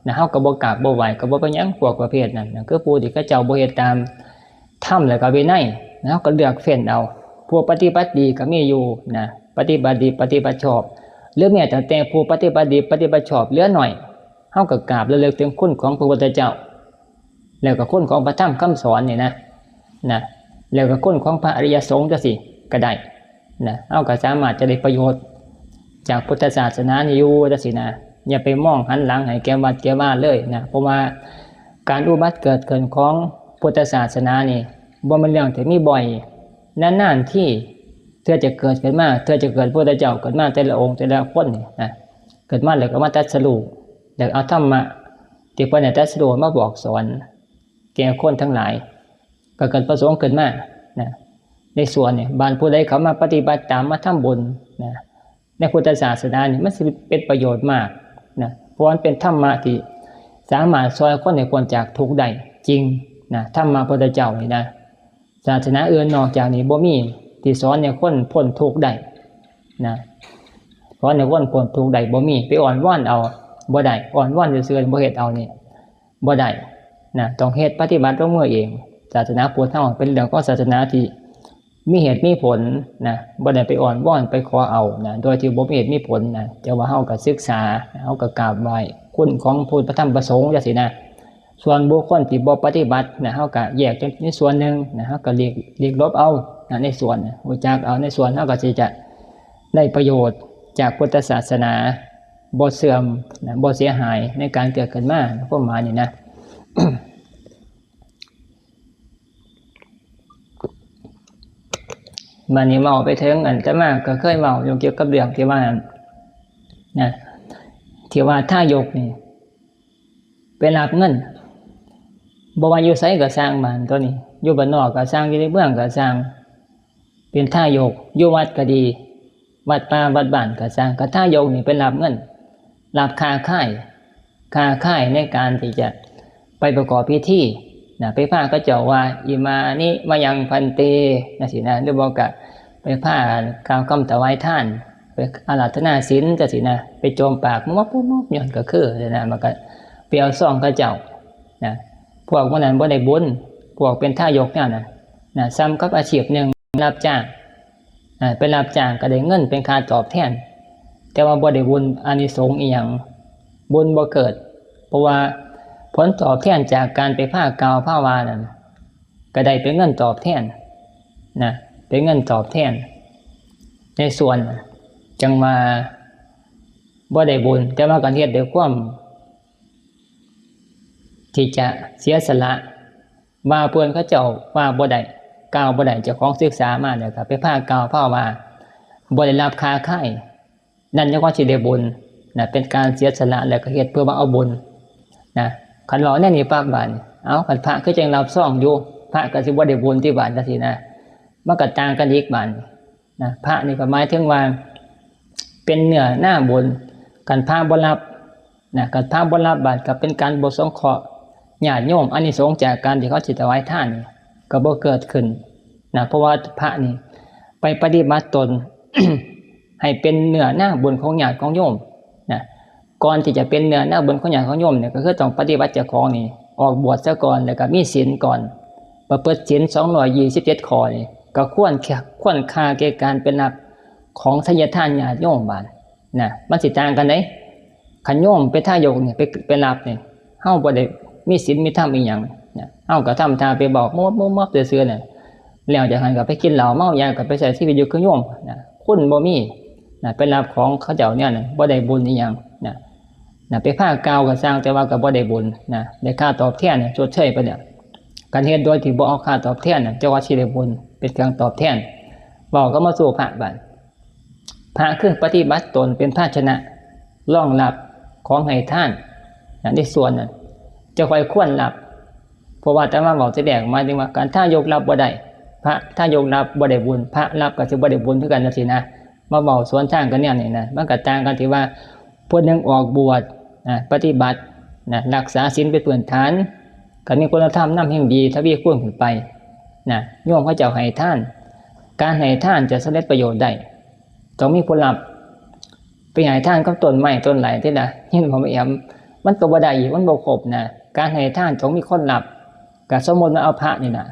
นะ เฮาก็บ่กราบบ่ไหว้ ก็บ่เป็นหยัง พวกประเภทนั้นนะ คือผู้ที่เขาเจ้าบ่เฮ็ดตามธรรมแล้วก็วินัยนะ เฮาก็เลือกเฟ้นเอา ผู้ปฏิบัติดีก็มีอยู่นะ ปฏิบัติดี ปฏิบัติชอบ หรือแม้แต่ แต่ผู้ปฏิบัติดี ปฏิบัติชอบเหลือหน่อย เฮาก็กราบระลึกถึงคุณของพระพุทธเจ้า แล้วก็คุณของพระธรรมคำสอนนี่นะ นะ แล้วก็คุณของพระอริยสงฆ์จั่งซี้ก็ได้นะ เฮาก็สามารถจะได้ประโยชน์จากพุทธศาสนานี่อยู่จั่งซี้นะ อย่าไปมองหันหลังให้แก่วัดแก่วาเลยนะ เพราะว่าการอุบัติเกิดขึ้นของพุทธศาสนานี่ บ่แม่นเรื่องที่มีบ่อย นานๆทีเทื่อจะเกิดขึ้นมา เทื่อจะเกิดพุทธเจ้าเกิดมาแต่ละองค์แต่ละคนนี่นะ เกิดมาแล้วก็มาตรัสรู้ แล้วเอาธรรมะที่เพิ่นได้ตรัสรู้มาบอกสอนแก่คนทั้งหลาย ก็เกิดประสงค์ขึ้นมานะ ในส่วนนี่ บาดผู้ใดเข้ามาปฏิบัติตาม มาทำบุญนะ ในพุทธศาสนานี่ มันสิเป็นประโยชน์มากนะ เพราะมันเป็นธรรมะที่สามารถซอยคนให้พ้นจากทุกข์ได้จริงนะ ธรรมะพุทธเจ้านี่นะ ศาสนาอื่นนอกจากนี้บ่มีที่สอนให้คนพ้นทุกข์ได้นะ สอนให้คนพ้นทุกข์ได้บ่มี ไปอ้อนวอนเอาบ่ได้ อ้อนวอนซื่อๆ บ่เฮ็ดเอานี่บ่ได้นะ ต้องเฮ็ดปฏิบัติลงมือเอง ศาสนาพุทธเฮาเป็นเรื่องของศาสนาที่ มีเหตุมีผลนะ บ่ได้ไปอ้อนวอนไปขอเอานะ โดยที่บ่มีเหตุมีผลนะ แต่ว่าเฮาก็ศึกษา เฮาก็กราบไหว้คุณของพระพุทธพระธรรมพระสงฆ์จังซี้นะ ส่วนบุคคลที่บ่ปฏิบัตินะ เฮาก็แยกในส่วนหนึ่งนะ เฮาก็หลีก หลีกหลบเอานะ ในส่วนนะ รู้จักเอาในส่วน เฮาก็สิจะได้ประโยชน์จากพุทธศาสนา บ่เสื่อมนะ บ่เสียหายในการเกิดขึ้นมา ความหมายนี่นะ บัดนี้เว้าไปถึง อาตมาก็เคยเว้าอยู่เกี่ยวกับเรื่องที่ว่า นะ ที่ว่าทายกนี่ ไปรับเงิน บ่ว่าอยู่ไสก็ซ่าง บ้านตัวนี้ อยู่บ้านนอกก็ซ่าง อยู่ในเมืองก็ซ่าง เป็นทายก อยู่วัดก็ดี วัดป่าวัดบ้านก็ซ่าง ก็ทายกนี่ไปรับเงิน รับค่าค่าย ค่าค่ายในการที่จะไปประกอบพิธีนะ ไปพาเขาเจ้าว่า อิมานิมะยังภันเต จังซี้นะ หรือบ่ก็ไปพากล่าวคำถวายทาน ไปอาราธนาศีลจังซี้นะ ไปโจมปากมอบๆๆ ย้อนก็คือนะ มันก็ไปเอาซองเขาเจ้านะ พวกหมู่นั้นบ่ได้บุญ พวกเป็นทายกแนวนั้นนะ ส่ำกับอาชีพหนึ่ง รับจ้างนะ ไปรับจ้างก็ได้เงินเป็นค่าตอบแทน แต่ว่าบ่ได้บุญอานิสงส์อีหยัง บุญบ่เกิด เพราะว่าผลตอบแทนจากการไปพากล่าวพาว่านั้น ก็ได้เป็นเงินตอบแทนนะ เป็นเงินตอบแทน ในส่วน จังว่าบ่ได้บุญ แต่ว่าก็เฮ็ดด้วยความ ที่จะเสียสละ ว่าเพิ่นเขาเจ้าว่าบ่ได้ กล่าวบ่ได้ เจ้าของศึกษามาแล้วก็ไปพากล่าวพาว่า บ่ได้รับค่าค่าย นั่นจั่งว่าสิได้บุญนะ เป็นการเสียสละแล้วก็เฮ็ดเพื่อมาเอาบุญนะ คันเว้าแนวนี้ปั๊บ บาดนี้ เอ้า คันพระคือจั่งรับซองอยู่ พระก็สิบ่ได้บุญติ บาดจั่งซี้นะ มันก็ต่างกันอีก บาดนี้นะ พระนี่ก็หมายถึงว่า เป็นเนื้อนาบุญ คันพระบ่รับนะ คันพระบ่รับ บาดก็เป็นการบ่สงเคราะห์ญาติโยม อานิสงส์จากการที่เขาสิถวายทานนี่ก็บ่เกิดขึ้นนะ เพราะว่าพระนี่ไปปฏิบัติตน ให้เป็นเนื้อนาบุญของญาติของโยมนะ ก่อนที่จะเป็นเนื้อนาบุญของญาติของโยมเนี่ย ก็คือต้องปฏิบัติเจ้าของนี่ ออกบวชซะก่อน แล้วก็มีศีลก่อน ประพฤติศีลสองร้อยยี่สิบเจ็ดข้อนี่ ก็ควรค่า ควรค่าแก่การเป็นรับของทายทานญาติโยม บาดนะ มันสิต่างกันเด้ คันโยมเป็นทายกนี่ ไป ไปรับนี่ เฮาบ่ได้มีศีลมีธรรมอีหยังนะ เฮาก็ทำท่าไปบอกมอบๆๆซื่อๆน่ะ แล้วจากนั้นก็ไปกินเหล้าเมายา ก็ไปใช้ชีวิตอยู่คือโยมนะ คุณบ่มีนะ ไปรับของเขาเจ้าแนวนั้น บ่ได้บุญอีหยังนะ นะ ไปพากล่าวก็ซ่าง แต่ว่าก็บ่ได้บุญนะ ได้ค่าตอบแทนน่ะชดเชยไปแล้ว คันเฮ็ดโดยที่บ่เอาค่าตอบแทนน่ะ จั่งว่าสิได้บุญ เป็นเครื่องตอบแทน เว้าก็มาสู่พระ บาด พระคือปฏิบัติตนเป็นภาชนะรองรับของให้ทานนะ ในส่วนนั้น เจ้าค่อยควรรับ เพราะว่าอาตมาเว้าแต่แรก หมายถึงว่าการทายกรับบ่ได้ พระทายกรับบ่ได้บุญ พระรับก็สิบ่ได้บุญคือกันจั่งซี้นะ มาเว้าสวนทางกันแนวนี้นะ มันก็ต่างกันที่ว่า ผู้หนึ่งออกบวชนะ ปฏิบัตินะ รักษาศีลเป็นพื้นฐาน ก็มีคุณธรรมนำแห่งดีทวีคูณขึ้นไปนะ โยมเขาเจ้าให้ทาน การให้ทานจะสำเร็จประโยชน์ได้ ต้องมีผู้รับ ไปให้ทานกับต้นไม้ต้นไหลที่ละ เห็นบ่แม่แอม มันก็บ่ได้อีก มันบ่ครบนะ การให้ทานต้องมีคนรับ ก็สมมุติว่าเอาพระนี่นะ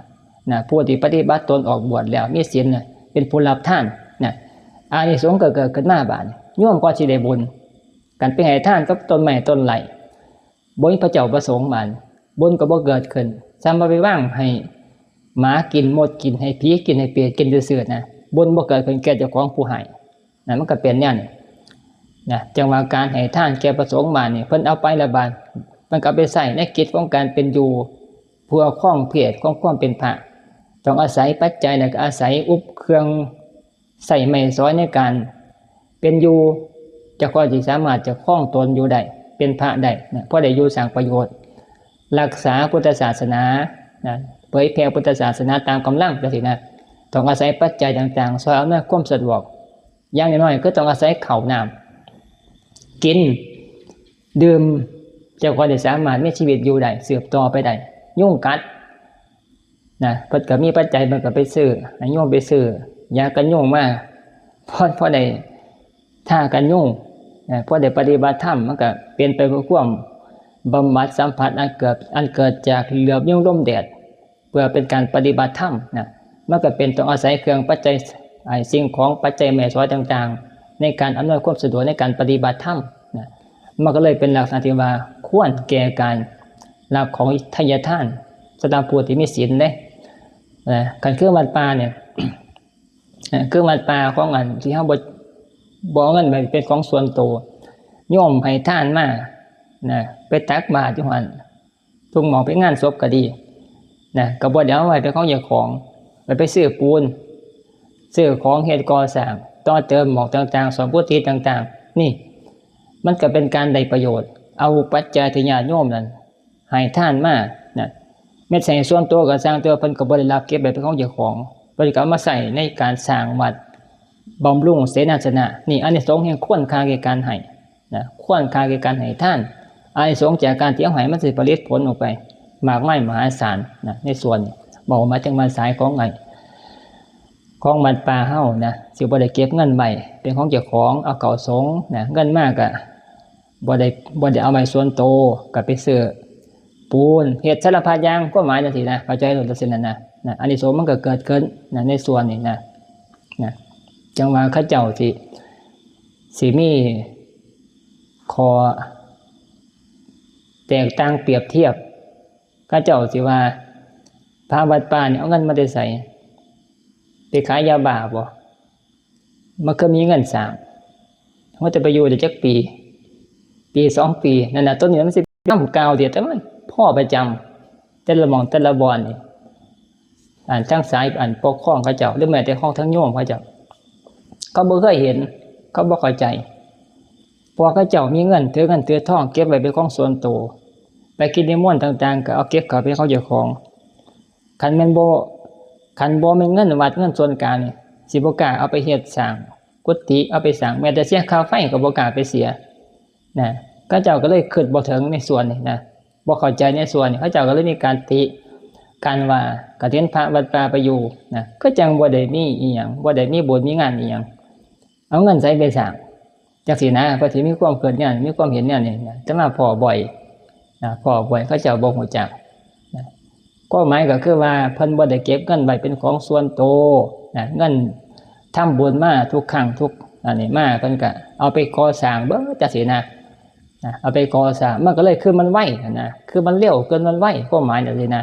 นะ ผู้ที่ปฏิบัติตนออกบวชแล้วมีศีลน่ะ เป็นผู้รับทานนะ อานิสงส์ก็เกิดขึ้นมา บาดนี้ โยมก็สิได้บุญ กันไปให้ทานกับต้นไม้ต้นไหล บ่มีพระเจ้าประสงค์ บาดนี้ บุญก็บ่เกิดขึ้น ส่ำว่าไปวางให้หมากิน มดกิน ให้ผีกิน ให้เปรตกินซื่อๆนะ บุญบ่เกิดขึ้นแก่เจ้าของผู้ให้นะ มันก็เป็นแนวนี้นะ จั่งว่าการให้ทานแก่พระสงฆ์ บาดนี้ เพิ่นเอาไปแล้ว บาด มันก็ไปใช้ในกิจของการเป็นอยู่ เพื่อครองเพศของความเป็นพระ ต้องอาศัยปัจจัย แล้วก็อาศัยอุปเครื่องใช้ไม้สอยในการเป็นอยู่ จั่งค่อยสิสามารถจะครองตนอยู่ได้ เป็นพระได้นะ พอได้อยู่สร้างประโยชน์ รักษาพุทธศาสนานะ เผยแผ่พุทธศาสนาตามกำลังจั่งซี้นะ ต้องอาศัยปัจจัยต่างๆ ซอยอำนวยความสะดวก อย่างน้อยๆ ก็ต้องอาศัยข้าวน้ำ กิน ดื่ม จั่งค่อยได้สามารถมีชีวิตอยู่ได้ สืบต่อไปได้ ยุงกัดนะ เพิ่นก็มีปัจจัย เพิ่นก็ไปซื้อ ให้โยมไปซื้อยากันยุงมา พอ พอได้ทากันยุงนะ พอได้ปฏิบัติธรรม มันก็เป็นไปเพื่อความบำบัดสัมผัสอันเกิด อันเกิดจากเหลือบยุงลมแดด เพื่อเป็นการปฏิบัติธรรมนะ มันก็เป็นต้องอาศัยเครื่องปัจจัย ไอ้สิ่งของปัจจัยแม่สอยต่างๆ ในการอำนวยความสะดวกในการปฏิบัติธรรมนะ มันก็เลยเป็นลักษณะที่ว่าควรแก่การรับของทายทานสำหรับผู้ที่มีศีลเด้นะ คันคือวัดป่าเนี่ย นะ คือวัดป่าของอันที่เฮาบ่ บ่เอาเงินไปเป็นของส่วนตัว โยมให้ทานมานะ ไปตักบาตรอยู่หั่น ทุกหม่อง ไปงานศพก็ดีนะ ก็บ่ได้เอาไว้เป็นของเจ้าของ ไป ไปซื้อปูน ซื้อของเฮ็ดก่อสร้าง ต่อเติมหม่องต่างๆ ซ่อมกุฏิต่างๆ นี่ มันก็เป็นการได้ประโยชน์ เอาปัจจัยที่ญาติโยมนั้นให้ทานมานะ แม้แต่ส่วนตัวก็ซ่าง แต่ว่าเพิ่นก็บ่ได้ลักเก็บไว้เป็นของเจ้าของ เพิ่นก็เอามาใช้ในการสร้างวัด บำรุงเสนาสนะ นี่อานิสงส์แห่งควรค่าแก่การให้นะ ควรค่าแก่การให้ทาน อานิสงส์จากการที่เอาให้มันสิผลิตผลออกไป มากมายมหาศาลนะ ในส่วนนี้ เว้ามาถึงว่าสายของไอ้ ของวัดป่าเฮานะ สิบ่ได้เก็บเงินไว้เป็นของเจ้าของ เอาเข้าสงฆ์นะ เงินมาก็บ่ได้ บ่ได้เอาไว้ส่วนตัว ก็ไปซื้อปูน เฮ็ดสารพัดอย่าง ความหมายจังซี่นะ เข้าใจโลดจังซี่นะ นะ อานิสงส์มันก็เกิดขึ้นนะ ในส่วนนี้นะ นะ จังว่าเขาเจ้าสิ สิมีข้อแตกต่างเปรียบเทียบ เขาเจ้าสิว่า พระวัดป่านี่เอาเงินมาแต่ไส ไปขายยาบ้าบ่ มันคือมีเงินสร้าง ว่าแต่ไปอยู่ได้จักปี ปีสองปี นั่นน่ะ ต้นนี้มันสินำกล่าวเดียว แต่มันพ้อประจำ แต่ละหม่องแต่ละบ่อนนี่ อันทั้งสายอันปกครองเขาเจ้า หรือแม้แต่ของทั้งโยมเขาเจ้า เขาบ่เคยเห็น เขาบ่เข้าใจ เพราะเขาเจ้ามีเงิน ถือเงินถือทองเก็บไว้เป็นของส่วนตัว ไปกิจนิมนต์ต่างๆ ก็เอาเก็บเข้าไปของเจ้าของ คันแม่นบ่ คันบ่แม่นเงินวัดเงินส่วนกลางนี่ สิบ่กล้าเอาไปเฮ็ดสร้างกุฏิ เอาไปสร้าง แม้แต่เสียค่าไฟก็บ่กล้าไปเสียนะ เขาเจ้าก็เลยคิดบ่ถึงในส่วนนี้นะ บ่เข้าใจในส่วนนี้ เขาเจ้าก็เลยมีการติ กันว่า กฐินพระวัดป่าไปอยู่นะ ก็จังบ่ได้มีอีหยัง บ่ได้มีบุญมีงานอีหยัง เอาเงินไสไปสร้าง จังซี่นะ เพิ่นสิมีความคิดแนวนี้ มีความเห็นแนวนี้นะ แต่มาพ้อบ่อยนะ พ้อบ่อย เขาเจ้าบ่ฮู้จักนะ ความหมายก็คือว่าเพิ่นบ่ได้เก็บเงินไว้เป็นของส่วนตัวนะ เงินทำบุญมาทุกครั้งทุกอันนี้มา เพิ่นก็เอาไปก่อสร้างเบิดจังซี่นะ นะ เอาไปก่อสร้าง มันก็เลยคือมันไวหั้นนะ คือมันเร็วเกินมันไว ความหมายจังซี่นะ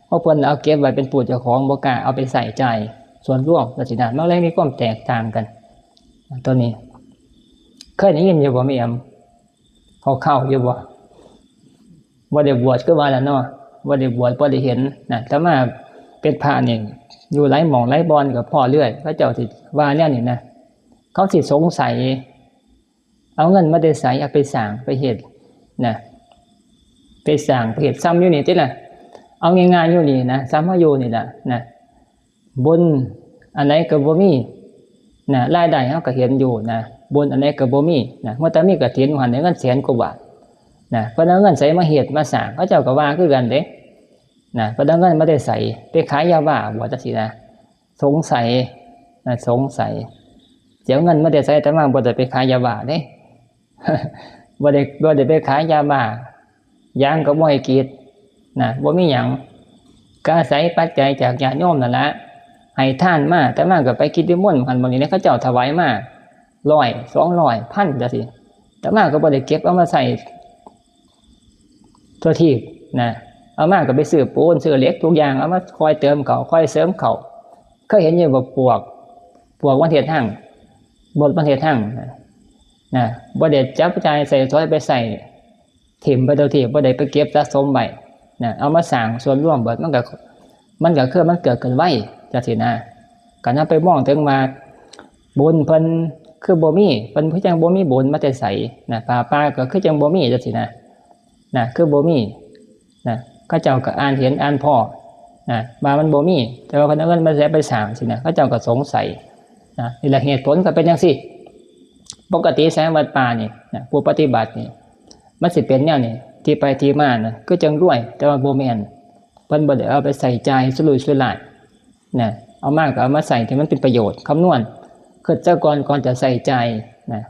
เพราะเพิ่นเอาเก็บไว้เป็นผู้เจ้าของ บ่กล้าเอาไปใช้จ่ายส่วนรวมจังซี่นะ มันเลยมีความแตกต่างกัน ตัวนี้ เคยได้ยินอยู่บ่ แม่แอม คร่าวๆอยู่บ่ บ่ได้บวชคือว่าล่ะเนาะ บ่ได้บวช บ่ได้เห็นนะ แต่มาเป็นพระนี่ อยู่หลายหม่องหลายบ่อนก็พ้อเรื่อย เขาเจ้าสิว่าแนวนี้นะ เขาสิสงสัย เอาเงินมาแต่ไส เอาไปสร้างไปเฮ็ดนะ ไปสร้างไปเฮ็ด ซ่ำอยู่นี่ติล่ะ เอาง่ายๆอยู่นี่นะ ซ่ำเฮาอยู่นี่ล่ะนะ บุญอันใดก็บ่มีนะ รายได้เฮาก็เห็นอยู่นะ บุญอันใดก็บ่มีนะ เมื่อแต่มีกฐินหั้นได้เงินแสนกว่าบาทนะ เพิ่นเอาเงินไสมาเฮ็ดมาสร้าง เขาเจ้าก็ว่าคือกันเด้นะ เพิ่นเอาเงินมาแต่ไส ไปขายยาบ้าบ่ จังซี่นะ สงสัยนะ สงสัย สิเอาเงินมาแต่ไส อาตมาบ่ได้ไปขายยาบ้าเด้ บ่ได้ บ่ได้ไปขายยาบ้า ยางก็บ่ให้กรีดนะ บ่มีหยัง ก็อาศัยปัจจัยจากญาติโยมนั่นละ ให้ทานมา อาตมาก็ไปกิจนิมนต์หั่น บางทีเขาเจ้าถวายมา ร้อย สองร้อย พัน จังซี่ อาตมาก็บ่ได้เก็บเอามาใช้ทั่วทีบนะ เอามาก็ไปซื้อปูน ซื้อเหล็กทุกอย่าง เอามาคอยเติมเข้า คอยเสริมเข้า เคยเห็นอยู่บ่ ปวก ปวกมันเฮ็ดฮัง บดมันเฮ็ดฮังนะ นะ บ่ได้จับจ่ายใช้สอยไปใช้ ถิ่มไปทั่วทีบ บ่ได้ไปเก็บสะสมไว้นะ เอามาสร้างส่วนรวมเบิด มันก็ มันก็คือมันเกิดขึ้นไวจังซี่นะ ก็นำไปมองถึงว่า บุญเพิ่นคือบ่มี เพิ่นคือจังบ่มีบุญมาแต่ไสนะ ผ้าป่าก็คือจังบ่มีจังซี่นะ นะ คือบ่มีนะ เขาเจ้าก็อ่านเห็นอ่านพ้อนะ ว่ามันบ่มี แต่ว่าเพิ่นเอาเงินมาแต่ไสไปสร้างซี่นะ เขาเจ้าก็สงสัยนะ นี่แหละเหตุผลก็เป็นจังซี่ ปกติแสงวัดป่านี่นะ ผู้ปฏิบัตินี่ มันสิเป็นแนวนี้ ที่ไปที่มานะ คือจังรวย แต่ว่าบ่แม่น เพิ่นบ่ได้เอาไปใช้จ่ายสุรุ่ยสุร่ายนะ เอามาก็เอามาใช้ที่มันเป็นประโยชน์ คำนวณ คิดซะก่อน ก่อนจะใช้จ่ายนะ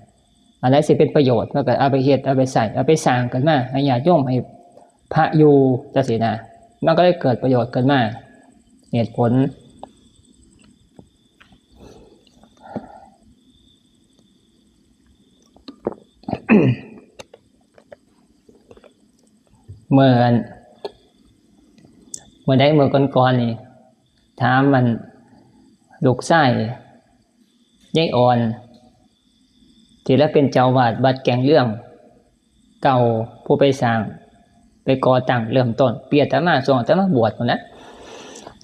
อันใดสิเป็นประโยชน์ มันก็เอาไปเฮ็ด เอาไปใช้ เอาไปสร้างขึ้นมา ให้ญาติโยม ให้พระอยู่จังซี่นะ มันก็เลยเกิดประโยชน์ขึ้นมา เหตุผล เมื่ออัน เมื่อใดเมื่อก่อนๆนี่ ถามมัน ลูกชายยายอ่อน ที่แล้วเป็นเจ้าอาวาสวัดแก่งเรื่อง เก่า ผู้ไปสร้าง ไปก่อตั้งเริ่มต้น เปียตมาช่วงอาตมาบวชนั่นนะ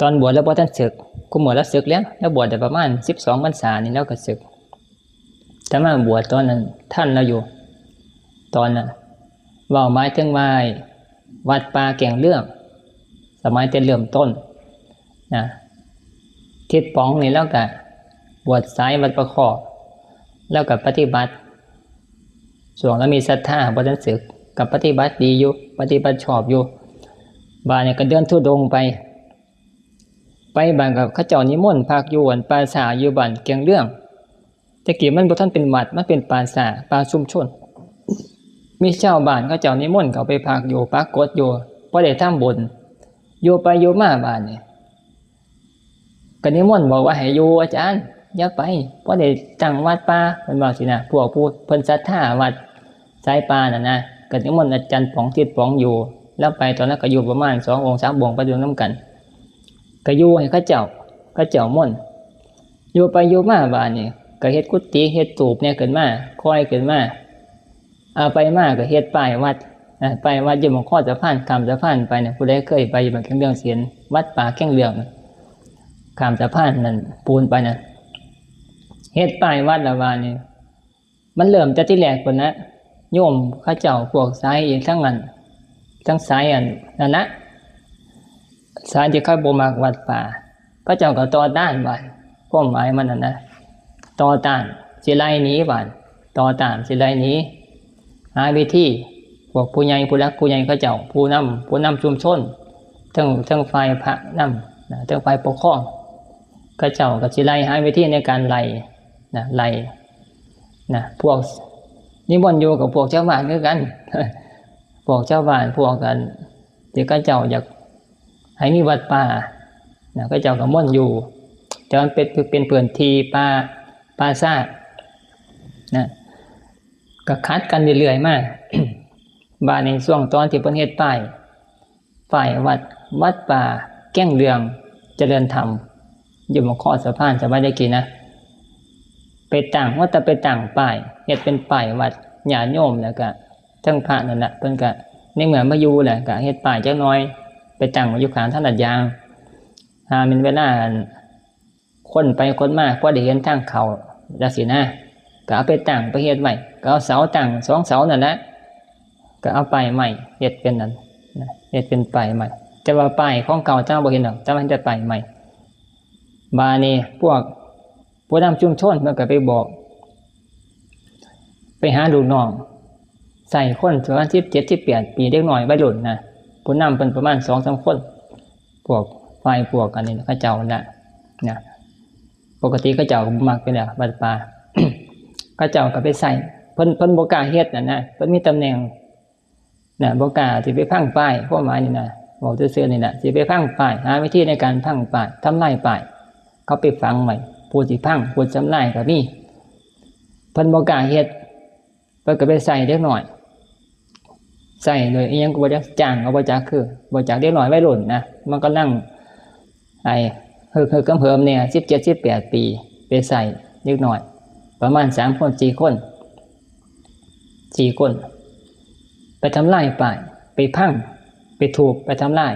ตอนบวชแล้วบ่ทันสึก คุมื้อแล้วสึกแล้ว แล้วบวชได้ประมาณสิบสองพรรษานี่แล้วก็สึก อาตมาบวชตอนนั้นทันแล้วอยู่ ตอนนั้น เว้าหมายถึงว่าวัดป่าแก่งเรื่อง สมัยแต่เริ่มต้นนะ ทิดป๋องนี่แล้วก็บวชสายวัดป่าคอก แล้วก็ปฏิบัติ ช่วงแล้วมีศรัทธาบ่ทันสึก ก็ปฏิบัติดีอยู่ ปฏิบัติชอบอยู่ บาดนี้ก็เดินธุดงค์ไป ไปบ้านกับเขาเจ้านิมนต์พักอยู่อันป่าช้าอยู่บ้านแก่งเรื่อง แต่กี้มันบ่ทันเป็นวัด มันเป็นป่าช้า ป่าชุมชน มีชาวบ้านเขาเจ้านิมนต์เข้าไปพักอยู่ ปรากฏอยู่ พอได้ทำบุญ อยู่ไปอยู่มาบาดนี้ ก็นิมนต์บอกว่าให้อยู่ อาจารย์ อย่าไป พอได้ตั้งวัดป่า เพิ่นว่าสินะ พวกผู้เพิ่นศรัทธาวัดสายป่าน่ะนะ ก็นิมนต์อาจารย์ป๋อง ทิดป๋องอยู่ แล้วไปตอนนั้นก็อยู่ประมาณสององค์สามองค์ ไปอยู่นำกัน ก็อยู่ให้เขาเจ้า เขาเจ้ามนต์ อยู่ไปอยู่มาบาดนี้ ก็เฮ็ดกุฏิ เฮ็ดตูปเนี่ยขึ้นมา ค่อยขึ้นมา เอาไปมาก็เฮ็ดป้ายวัดนะ ป้ายวัดอยู่หม่องคอสะพาน ข้ามสะพานไปเนี่ย ผู้ใดเคยไปอยู่บ้านแก่งเรื่องสิเห็น วัดป่าแก่งเรื่องนะ ข้ามสะพานนั่นปูนไปนะ เฮ็ดป้ายวัดละบาดนี้ มันเริ่มแต่ทีแรกพุ้นนะ โยมเขาเจ้าพวกสายอีกทั้งนั้น ทั้งสายอันนั้นนะ สายที่เขาบ่มักวัดป่า เขาเจ้าก็ต่อต้านว่า ความหมายมันน่ะนะ ต่อต้าน สิไล่หนีว่า ต่อต้าน สิไล่หนี หาวิธี พวกผู้ใหญ่ ผู้หลักผู้ใหญ่เขาเจ้า ผู้นำ ผู้นำชุมชน ทั้ง ทั้งฝ่ายพระนำนะ ทั้งฝ่ายปกครอง เขาเจ้าก็สิไล่ หาวิธีในการไล่นะ ไล่นะ พวกนิมนต์อยู่กับพวกชาวบ้านคือกัน พวกชาวบ้าน พวกกัน ที่เขาเจ้าอยากให้มีวัดป่านะ เขาเจ้าก็มนต์อยู่ แต่มันเป็น เป็นพื้นที่ป่า ป่าช้านะ ก็ขัดกันเรื่อยๆมา บาดนี้ช่วงตอนที่เพิ่นเฮ็ดป้าย ป้ายวัด วัดป่าแก่งเรื่อง เจริญธรรม อยู่หม่องคอสะพาน สมัยแต่กี้นะ ไปตั้ง ว่าแต่ไปตั้งป้าย เฮ็ดเป็นป้ายวัด ญาติโยมแล้วก็ทั้งพระนั่นแหละ เพิ่นก็ในเมื่อมาอยู่แล้วก็เฮ็ดป้ายจักหน่อย ไปตั้งไว้อยู่ข้างทางลาดยาง หาแม่นเวลาอัน คนไปคนมา พอได้เห็นทางเข้าจังซี้นะ ก็เอาไปตั้ง ไปเฮ็ดไว้ ก็เอาเสาตั้งสองเสานั่นแหละ ก็เอาป้ายไม้เฮ็ดเป็นนั่นนะ เฮ็ดเป็นป้ายไม้ แต่ว่าป้ายของเก่าเจ้าบ่เห็นดอก เจ้าเห็นแต่ป้ายไม้ บาดนี้พวกผู้นำชุมชนเพิ่นก็ไปบอก ไปหาลูกน้อง ใส่คนประมาณสิบเจ็ด สิบแปดปี เด็กน้อยวัยรุ่นนะ ผู้นำเพิ่นประมาณสองสามคน พวกฝ่ายพวกอันนี้เขาเจ้าน่ะนะ ปกติเขาเจ้าก็บ่มักอยู่แล้ววัดป่า เขาเจ้าก็ไปใส่ เพิ่น เพิ่นบ่กล้าเฮ็ดน่ะนะ เพิ่นมีตำแหน่งนะ บ่กล้าสิไปพังป้าย ความหมายนี่นะ เว้าซื่อๆนี่แหละ สิไปพังป้าย หาวิธีในการพังป้าย ทำลายป้าย เขาไปฝังไว้ ผู้สิพัง ผู้ทำลายก็มี เพิ่นบ่กล้าเฮ็ด เพิ่นก็ไปใส่เด็กน้อย ใส่โดยอิหยังก็บ่จัก จ้างก็บ่จัก คือบ่จัก เด็กน้อยวัยรุ่นนะ มันกำลัง ไอ้ เฮิกๆเหิมๆเนี่ย สิบเจ็ด สิบแปดปี ไปใส่เด็กน้อย ประมาณสามคน สี่คน สี่คน ไปทำลายป้าย ไปพัง ไปทุบ ไปทำลาย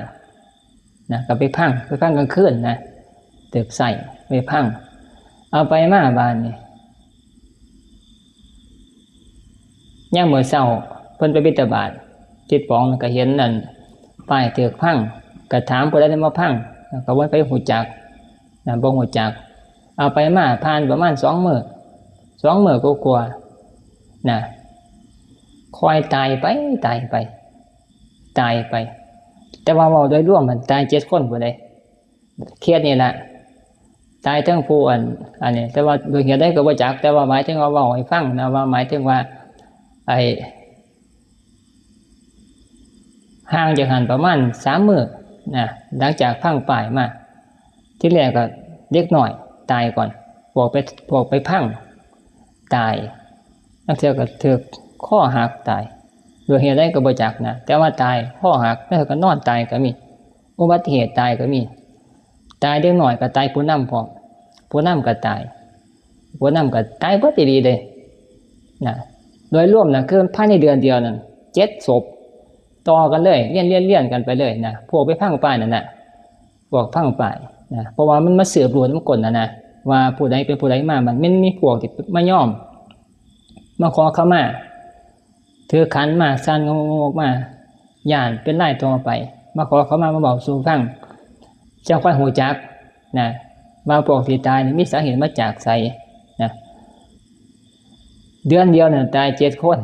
นะ ก็ไปพัง ไปพังกลางคืนนะ ตึกใส่ ไปพัง เอาไปมาบาดนี้ ยามมื้อเช้า เพิ่นไปบิณฑบาต ทิดป๋องก็เห็นนั่น ป้ายถูกพัง ก็ถามผู้ใดมาพัง ก็บ่มีไผฮู้จักนะ บ่ฮู้จัก เอาไปมาผ่านประมาณสองมื้อ สองมื้อกว่าๆนะ ค่อยตายไป ตายไป ตายไป แต่ว่าเว้าโดยรวมมันตายเจ็ดคนพุ้นเด้ เขตนี่ล่ะ ตายทั้งผู้อัน อันนี้ แต่ว่าโดยเหตุใดก็บ่จัก แต่ว่าหมายถึงว่าเว้าให้ฟังนะ ว่าหมายถึงว่า ไอ้ ห่างจากหั้นประมาณสามมื้อนะ หลังจากพังป้ายมา ทีแรกก็เด็กน้อยตายก่อน พวกไป พวกไปพังตาย ลางเทื่อก็ถูก คอหักตาย โดยเหตุใดก็บ่จักนะ แต่ว่าตายคอหัก แล้วก็นอนตายก็มี อุบัติเหตุตายก็มี ตายเด็กน้อยก็ตายผู้นำพร้อม ผู้นำก็ตาย ผู้นำก็ตายเบิดอีหลีเลยนะ โดยรวมนะ คือภายในเดือนเดียวนั่น เจ็ดศพ ต่อกันเลย เรียง เรียง เรียงกันไปเลยนะ พวกไปพังป้ายนั่นน่ะ พวกพังป้ายนะ เพราะว่ามันมาสืบรู้นำก้นน่ะนะ ว่าผู้ใดเป็นผู้ใดมา มัน มันมีพวกที่มายอม มาขอขมา ถือขันมา สั่นงงๆออกมา ย้านเป็นลายต่อไป มาขอขมา มาเว้าสู่ฟัง จั่งค่อยฮู้จักนะ ว่าพวกที่ตายนี่มีสาเหตุมาจากไสนะ เดือนเดียวเนี่ยตายเจ็ดคน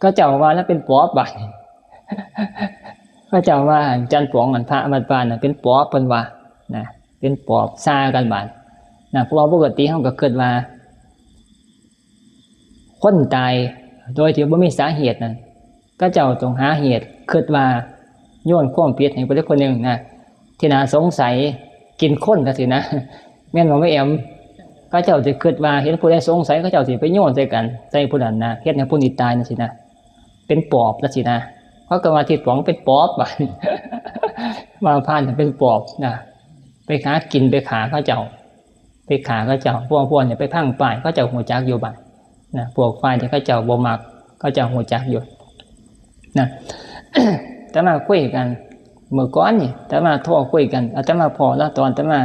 เขาเจ้าว่าแล้วเป็นปอบบัด เขาเจ้าว่าอาจารย์ป๋อง อันพระวัดบ้านน่ะเป็นปอบเพิ่นว่านะ เป็นปอบ ซ่ากันบาดนะ เพราะว่าปกติเฮาก็คิดว่า คนตายโดยที่บ่มีสาเหตุนั่น เขาเจ้าต้องหาเหตุ คิดว่าโยนความผิดให้ผู้ใดคนหนึ่งนะ ที่น่าสงสัย กินคนจั่งซี้นะ แม่นบ่แม่แอม เขาเจ้าสิคิดว่าเห็นผู้ใดสงสัย เขาเจ้าสิไปโยนใส่กัน ใส่ผู้นั้นนะ เฮ็ดให้ผู้นี้ตายจั่งซี้นะ เป็นปอบจั่งซี้นะ เขาก็ว่าทิดป๋องเป็นปอบ ว่า ว่าพรานเป็นปอบนะ ไปหากิน ไปฆ่าเขาเจ้า ไปฆ่าเขาเจ้า พวก พวกเนี่ยไปพังป้าย เขาเจ้าฮู้จักอยู่บัดนะ พวกฝ่ายที่เขาเจ้าบ่มัก เขาเจ้าฮู้จักอยู่นะ อาตมาคุยกัน เมื่อก่อนนี่ อาตมาโทรคุยกัน อาตมาพ้อลาวตอนอาตมา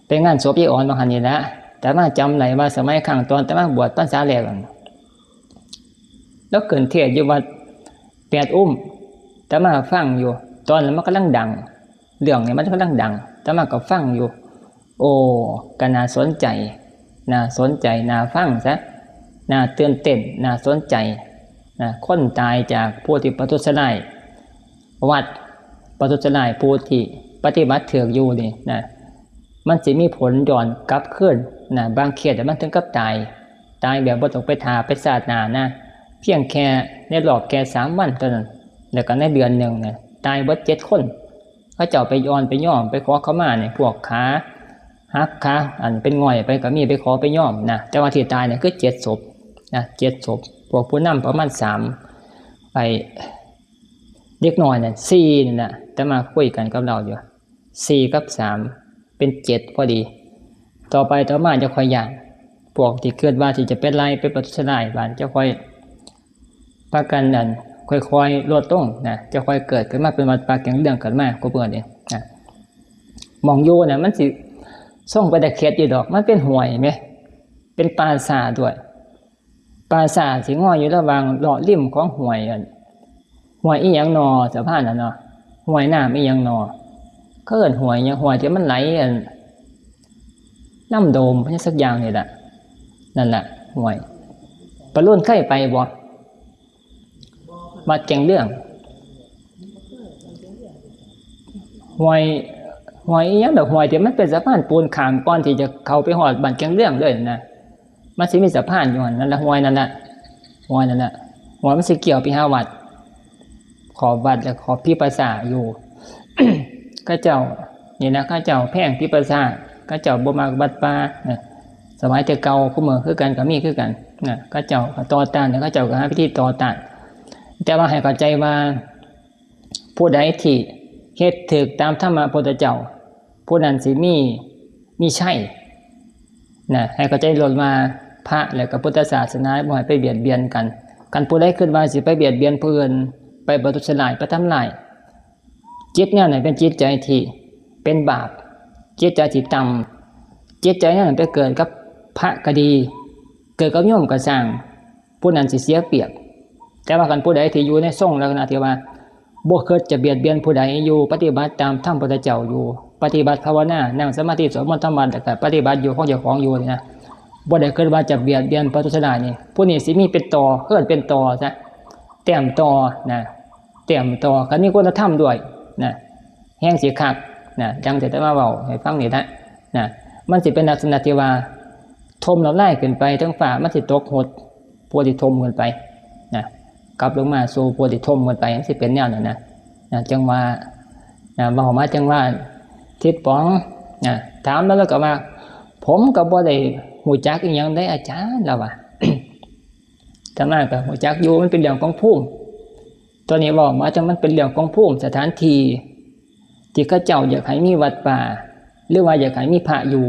ไปงานศพยายอ่อนว่าหั่นนี่ละ อาตมาจำได้ว่าสมัยครั้งตอนอาตมาบวชพรรษาแรกนั่น ลาวขึ้นเทศน์อยู่วัดแปดอุ้ม อาตมาฟังอยู่ ตอนนั้นมันกำลังดัง เรื่องนี้มันกำลังดัง อาตมาก็ฟังอยู่ โอ้ ก็น่าสนใจ น่าสนใจ น่าฟังซะ น่าตื่นเต้น น่าสนใจนะ คนตายจากผู้ที่ประทุษร้าย วัดประทุษร้ายผู้ที่ปฏิบัติถูกอยู่นี่นะ มันสิมีผลย้อนกลับคืนนะ บางเคสมันถึงกับตาย ตายแบบบ่ต้องไปถ่าไปชาติหน้านะ เพียงแค่ในรอบแค่สามวันเท่านั้น แล้วก็ในเดือนหนึ่งเนี่ย ตายเบิดเจ็ดคน เขาเจ้าไปอ่อนไปยอม ไปขอขมาเนี่ย พวกขาหัก ขาอันเป็นง่อยไปก็มี ไปขอไปยอมนะ แต่ว่าที่ตายเนี่ยคือเจ็ดศพนะ เจ็ดศพ พวกผู้นำประมาณสาม ไอ้เด็กน้อยเนี่ยสี่นี่นะ อาตมาคุยกันกับลาวอยู่ สี่กับสามเป็นเจ็ดพอดี ต่อไปต่อมาจะค่อยย้าน พวกที่คิดว่าที่จะเป็นไล่เป็นประทุษร้ายบาดจะค่อยพากันนั่น ค่อยๆลดลงนะ จะค่อยเกิดขึ้นมาเป็นวัดป่าแก่งเรื่องกันมาก็เพื่อนี่นะ หม่องอยู่น่ะมันสิส่งไปแต่เขตอยู่ดอก มันเป็นห้วยแหม เป็นป่าช้าด้วย ป่าช้าสิงออยู่ระหว่างเลาะริมของห้วยอัน ห้วยอีหยังนอ สะพานน่ะเนาะ ห้วยน้ำอีหยังนอ เขาเอิ้นห้วยหยัง ห้วยที่มันไหลอัน น้ำโดม อิหยังสักอย่างนี่แหละ นั่นแหละ ห้วย ปะลุนเคยไปบ่ วัดแก่งเรื่อง ห้วย ห้วยอีหยังดอก ห้วยที่มันเป็นสะพานปูนข้ามก่อนที่จะเข้าไปฮอดบ้านแก่งเรื่องเลยนะ มันสิมีสะพานอยู่หั่น นั่นละ ห้วยนั่นละ ห้วยนั่นละ ห้วยมันสิเกี่ยวไปหาวัด ขอบวัดและขอบผีป่าช้าอยู่ เขาเจ้า นี่นะ เขาเจ้าแพงผีป่าช้า เขาเจ้าบ่มักวัดป่านะ สมัยแต่เก่า คุมื้อคือกัน ก็มีคือกันนะ เขาเจ้าก็ต่อต้าน แล้วเขาเจ้าก็หาวิธีต่อต้าน แต่ว่าให้เข้าใจว่า ผู้ใดที่เฮ็ดถูกตามธรรมะพุทธเจ้า ผู้นั้นสิมี มีชัยนะ ให้เข้าใจโลดว่าพระและก็พุทธศาสนาบ่ให้ไปเบียดเบียนกัน คันผู้ใดคิดว่าสิไปเบียดเบียนผู้อื่น ไปประทุษร้าย ไปทำร้าย จิตแนวนั้นเป็นจิตใจที่เป็นบาป จิตใจที่ต่ำ จิตใจแนวนั้นไปเกิดกับพระก็ดี เกิดกับโยมก็ซ่าง ผู้นั้นสิเสียเปรียบ แต่ว่าคันผู้ใดที่อยู่ในทรงลักษณะที่ว่าบ่คิดจะเบียดเบียนผู้ใด อยู่ปฏิบัติตามธรรมพุทธเจ้าอยู่ ปฏิบัติภาวนา นั่งสมาธิ สวดมนต์ทำวัตร แล้วก็ปฏิบัติอยู่ของเจ้าของอยู่นี่นะ บ่ได้คิดว่าจะเบียดเบียนประทุษร้ายนี่ ผู้นี้สิมีเป็นต่อ เอิ้นเป็นต่อซะ แต้มต่อนะ แต้มต่อ คันมีคุณธรรมด้วยนะ แฮงสิคักนะ จั่งสิได้มาเว้าให้ฟังนี่ละนะ มันสิเป็นลักษณะที่ว่า ถล่มละลายขึ้นไปเทิงฟ้า มันสิตกหด ผู้ที่ถล่มขึ้นไปนะ กลับลงมาสู่ผู้ที่ถล่มขึ้นไป มันสิเป็นแนวนั้นนะ นะ จั่งว่า นะ เว้ามาจั่งว่า ทิดป๋องนะ ถามแล้ว แล้วก็ว่า ผมก็บ่ได้ฮู้จักอิหยังเด้อาจารย์ แล้วว่า อาตมาก็ฮู้จักอยู่ มันเป็นเรื่องของภูมิ ตัวนี้เว้ามาจั่งมันเป็นเรื่องของภูมิสถานที่ ที่เขาเจ้าอยากให้มีวัดป่า หรือว่าอยากให้มีพระอยู่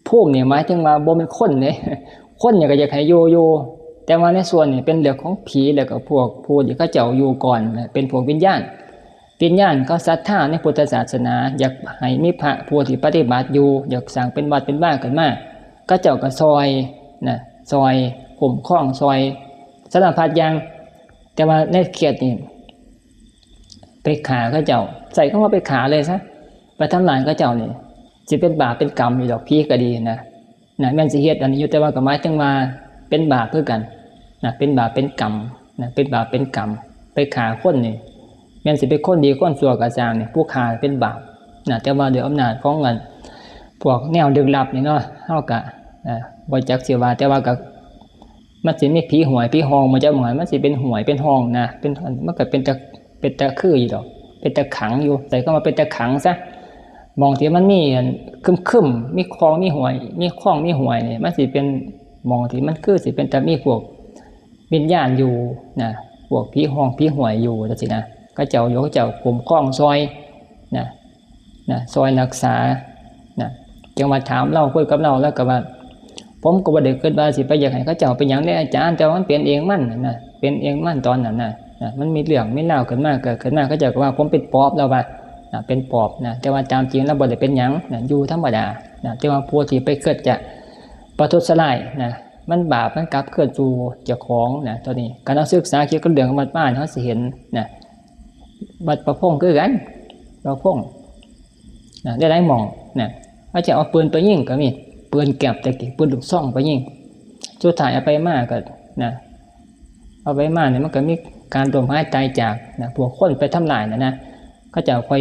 ภูมินี่หมายถึงว่าบ่แม่นคนเด้ คนนี่ก็อยากให้อยู่อยู่ แต่ว่าในส่วนนี้เป็นเรื่องของผี แล้วก็พวกผู้ที่เขาเจ้าอยู่ก่อนนะ เป็นพวกวิญญาณ วิญญาณเขาศรัทธาในพุทธศาสนา อยากให้มีพระผู้ที่ปฏิบัติอยู่ อยากสร้างเป็นวัดเป็นวาขึ้นมา เขาเจ้าก็ซอยนะ ซอยคุ้มครอง ซอยสารพัดอย่าง แต่ว่าในเคสนี่ ไปฆ่าเขาเจ้า ใช้คำว่าไปฆ่าเลยซะ ไปทำลายเขาเจ้านี่ สิเป็นบาปเป็นกรรมอยู่ดอก ผีก็ดีนะ นะ แม่นสิเฮ็ดอันนี้อยู่ แต่ว่าก็หมายถึงว่าเป็นบาปคือกันนะ เป็นบาปเป็นกรรมนะ เป็นบาปเป็นกรรม ไปฆ่าคนนี่ แม่นสิเป็นคนดีคนชั่วก็ซ่างนี่ ผู้ฆ่าเป็นบาปนะ แต่ว่าด้วยอำนาจของเงิน พวกแนวลึกลับนี่เนาะ เฮาก็ อ่า บ่จักสิว่า แต่ว่าก็ มันสิมีผีห้วยผีห้อง บ่จักหม่องใด มันสิเป็นห้วยเป็นห้องนะ เป็น มันก็เป็นตา เป็นตาคืออยู่ดอก เป็นตาขังอยู่ ใช้คำว่าเป็นตาขังซะ หม่องที่มันมีอันครึมๆ มีคลองมีห้วย มีคลองมีห้วยนี่ มันสิเป็นหม่องที่มันคือสิเป็นตามีพวกวิญญาณอยู่นะ พวกผีห้องผีห้วยอยู่จั่งซี้นะ เขาเจ้าอยู่ เขาเจ้าคุ้มครองซอยนะ นะ ซอยรักษานะ จั่งว่าถามลาว คุยกับลาว ลาวก็ว่า ผมก็บ่ได้คิดว่าสิไปอยากให้เขาเจ้าเป็นหยังเด้อาจารย์ แต่ว่ามันเป็นเองมันน่ะนะ เป็นเองมันตอนนั้นน่ะนะ มันมีเรื่องมีราวขึ้นมา เกิดขึ้นมา เขาเจ้าก็ว่าผมเป็นปอบ ลาวว่านะ เป็นปอบนะ แต่ว่าตามจริงลาวบ่ได้เป็นหยังนะ อยู่ธรรมดานะ แต่ว่าผู้ที่ไปคิดจะประทุษร้ายนะ มันบาป มันกลับคืนสู่เจ้าของนะ ตัวนี้ คันเฮาศึกษาเกี่ยวกับเรื่องวัดวานี่ เฮาสิเห็นนะ วัดป่าพงคือกัน ป่าพง นะ ได้หลายหม่องนะ เขาจะเอาปืนไปยิงก็มี ปืนแก๊ป แต่กี้ปืนลูกซองไปยิง สุดท้ายเอาไปมาก็นะ เอาไปมาเนี่ยมันก็มีการล้มหายตายจากนะ พวกคนไปทำลายน่ะนะ เขาเจ้าค่อย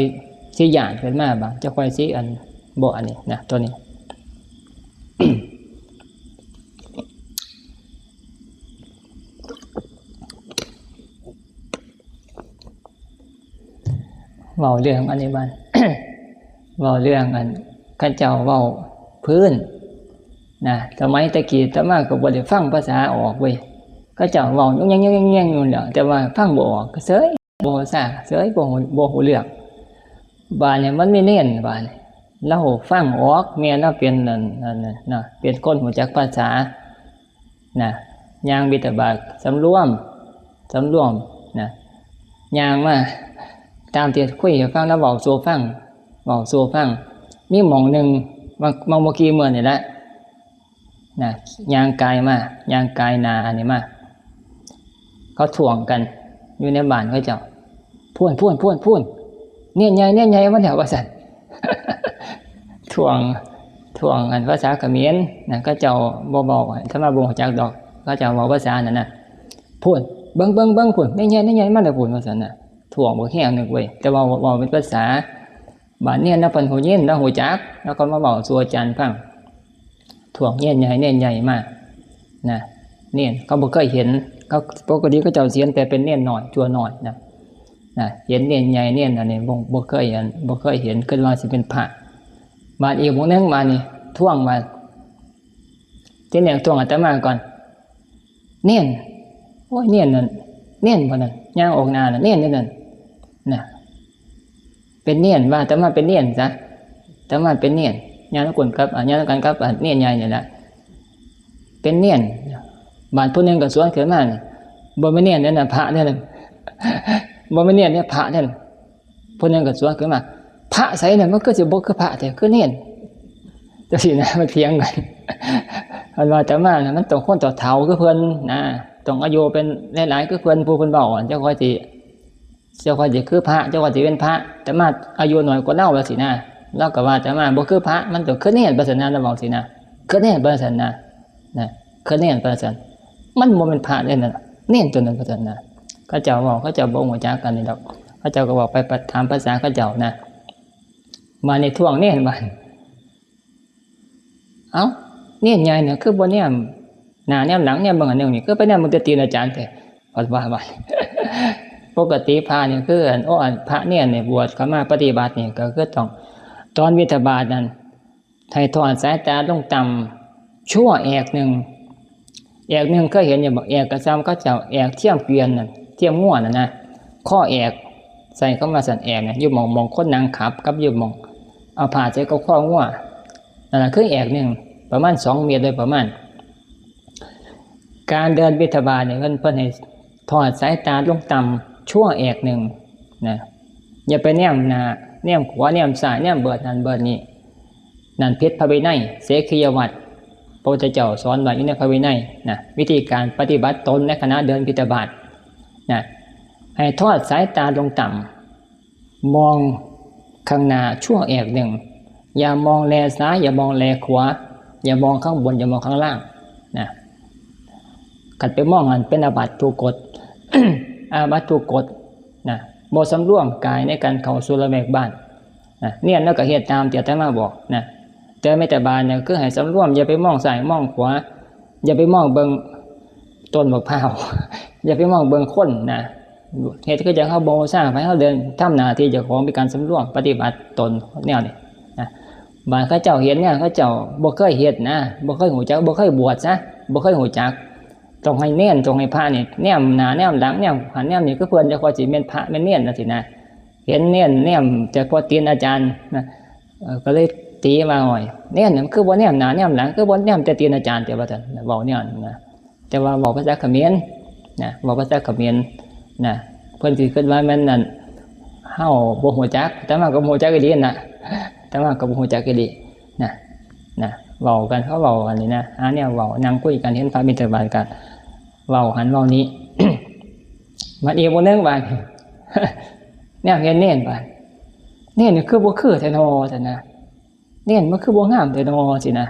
สิย้านขึ้นมาบาด จะค่อยสิอัน บ่อันนี้นะ ตัวนี้ เว้าเรื่องอันนี้บาด เว้าเรื่องอัน เขาเจ้าเว้าพื้นนะ สมัยแต่กี้อาตมาก็บ่ได้ฟังภาษาออกเว้ย เขาเจ้าเว้าแย่งๆๆๆอยู่แหล้ว แต่ว่าฟังบ่ออก ก็เซย บ่ซา เซย บ่ฮู้ บ่ฮู้เรื่อง บาดนี้มันมีเณร บาดนี้ลาวฟังออก แม่ลาวเป็นนั่น นั่นน่ะนะ เป็นคนฮู้จักภาษา นะ ย่างบิณฑบาตสำรวม สำรวมนะ ย่างมา ตามที่คุยให้ฟัง แล้วเว้าสู่ฟัง เว้าสู่ฟัง มีหม่องหนึ่ง บาง บางบ่กี่มื้อนี่แหละนะ ย่างกายมา ย่างกายหน้าอันนี้มา เขาถ่วงกัน อยู่ในบ้านเขาเจ้า พู้น พู้น พู้น พู้น เณรใหญ่ เณรใหญ่มาแล้ว ว่าซั่น ถ่วง ถ่วงอันภาษาเขมรนะ เขาเจ้าบ่เว้า อาตมาบ่ฮู้จักดอก เขาเจ้าเว้าภาษานั่นน่ะ พู้น เบิ่ง เบิ่ง เบิ่ง พู้น เณรใหญ่ เณรใหญ่มาแล้วพู้น ว่าซั่นน่ะ ถ่วงบักแฮงนึกเว้ย แต่ว่าเว้าเป็นภาษา บาดเณรลาวเพิ่นฮู้ยิน ลาวฮู้จัก ลาวก็มาเว้าสู่อาจารย์ฟัง ถ่วงเณรใหญ่ เณรใหญ่มา นะ เณรเขาบ่เคยเห็น เขา ปกติเขาเจ้าสิเห็นแต่เป็นเณรน้อย จั่วน้อยนะ นะ เห็นเณรใหญ่ เณรอันนี้บ่ บ่เคยเห็น บ่เคยเห็น คิดว่าสิเป็นพระ บาดอีกหมู่หนึ่ง บาดนี้ถ่วง บาด ทีแรกถ่วงอาตมาก่อน เณร โอ้ย เณรนั่น เณรบ่นั่น ย่างออกหน้าน่ะ เณรอยู่นั่น น่ะ เป็นเณร ว่าอาตมาเป็นเณรซะ อาตมาเป็นเณร ย่างนำกันกับ อ่า ย่างนำกันกับ อ่า เณรใหญ่นี่แหละ เป็นเณร บาดผู้หนึ่งก็สวนขึ้นมานี่ บ่แม่นเณรเด้อนะ พระเด้อนะ บ่แม่นเณรเด้อ พระเด้อนะ ผู้หนึ่งก็สวนขึ้นมา พระไสนั่น มันคือสิบ่คือพระแท้ คือเณร จั่งซี้นะ มันเถียงกัน มันว่าอาตมาน่ะ มันต้องคนเฒ่าๆ คือเพิ่นนะ ต้องอายุเป็นหลายๆ คือเพิ่น ผู้เพิ่นเว้าอะ จั่งค่อยสิ จั่งค่อยสิคือพระ จั่งค่อยสิเป็นพระ อาตมาอายุน้อยกว่าลาวว่าซี้นะ ลาวก็ว่าอาตมาบ่คือพระ มันต้องคือเณร ว่าซั่นนะ ลาวเว้าซี้นะ คือเณร ว่าซั่นนะ นะ คือเณร ว่าซั่น มันบ่แม่นพระเด้นั่นน่ะ เณรตัวนั้น ว่าซั่นนะ เขาเจ้าเว้า เขาเจ้าบ่ฮู้จักกันนี่ดอก เขาเจ้าก็เว้าไปถามภาษาเขาเจ้านะ มานี่ถ่วงเณร บาด เอ้า เณรใหญ่เนี่ยคือบ่แนมหน้าแนมหลังแนมเบิ่งอันหนึ่งนี่ คือไปแนมเบิ่งแต่ตีนอาจารย์แท้ ว่า ว่า ว่า ปกติพระนี่คืออัน โอ้ อันพระเณรเนี่ยบวชเข้ามาปฏิบัตินี่ก็คือต้อง ตอนบิณฑบาตนั่น ให้ทอดสายตาลงต่ำชั่วแอกหนึ่ง แอกหนึ่งเคยเห็นอยู่บ่ แอกกระซำเขาเจ้าแอกเทียมเกวียนน่ะ เทียมงัวน่ะนะ ข้อแอก ใส่เข้ามาสั่นแอกเนี่ย อยู่หม่อง หม่องคนนั่งขับกับอยู่หม่อง เอาผ้าใส่กับข้องัว นั่นน่ะคือแอกหนึ่ง ประมาณสองเมตรโดยประมาณ การเดินบิณฑบาตเนี่ย เพิ่น เพิ่นให้ทอดสายตาลงต่ำชั่วแอกหนึ่งนะ อย่าไปแนมหน้า แนมขวา แนมซ้าย แนมเบิดนั่นเบิดนี่ นั่นผิดพระวินัย เสขียวัตร พระพุทธเจ้าสอนไว้อยู่ในพระวินัยนะ วิธีการปฏิบัติตนในขณะเดินบิณฑบาตนะ ให้ทอดสายตาลงต่ำ มองข้างหน้าชั่วแอกหนึ่ง อย่ามองแลซ้าย อย่ามองแลขวา อย่ามองข้างบน อย่ามองข้างล่างนะ คันไปมองหั้นเป็นอาบัติทุกกฎ อาบัติทุกกฎนะ บ่สำรวมกายในการเข้าสู่ละแวกบ้านนะ เนียนแล้วก็เฮ็ดตามที่อาตมาบอกนะ แต่แม่แต่บานเนี่ยคือให้สำรวม อย่าไปมองซ้ายมองขวา อย่าไปมองเบิ่งต้นบักพร้าว อย่าไปมองเบิ่งคนนะ เฮ็ดคือจั่งเฮาบ่ฮู้ซ่า ให้เฮาเดินทำหน้าที่เจ้าของ เป็นการสำรวมปฏิบัติตนแนวนี้นะ บาดเขาเจ้าเห็นเนี่ย เขาเจ้าบ่เคยเฮ็ดนะ บ่เคยฮู้จัก บ่เคยบวชซะ บ่เคยฮู้จัก ต้องให้เณร ต้องให้พระนี่แนมหน้าแนมหลัง แนมหั้นแนมนี่ คือเพิ่นจะคอยสิแม่นพระแม่นเณรจั่งซี้นะ เห็นเณรแนมแต่พอตีนอาจารย์นะ เอ่อ ก็เลยตีมาหน่อย เณรนี่มันคือบ่แนมหน้าแนมหลัง คือบ่แนมแต่ตีนอาจารย์ แต่ว่าซั่น เว้าแนวนั้นนะ แต่ว่าเว้าภาษาเขมรนะ เว้าภาษาเขมรนะ เพิ่นสิคิดว่าแม่นนั่น เฮาบ่ฮู้จัก อาตมาก็บ่ฮู้จักอีหลีนั่นน่ะ อาตมาก็บ่ฮู้จักอีหลีนะ นะ เว้ากัน เขาเว้ากันนี่นะ หาแนวเว้า นั่งคุยกัน เห็นพระบิณฑบาตก็เว้าหั้นเว้านี้ บัดอีกผู้หนึ่งบาด แนมเห็นเณรบาด เณรนี่คือบ่คือแท้น้อ ซั่นนะ เณรมันคือบ่งามแท้น้อ ซี้นะ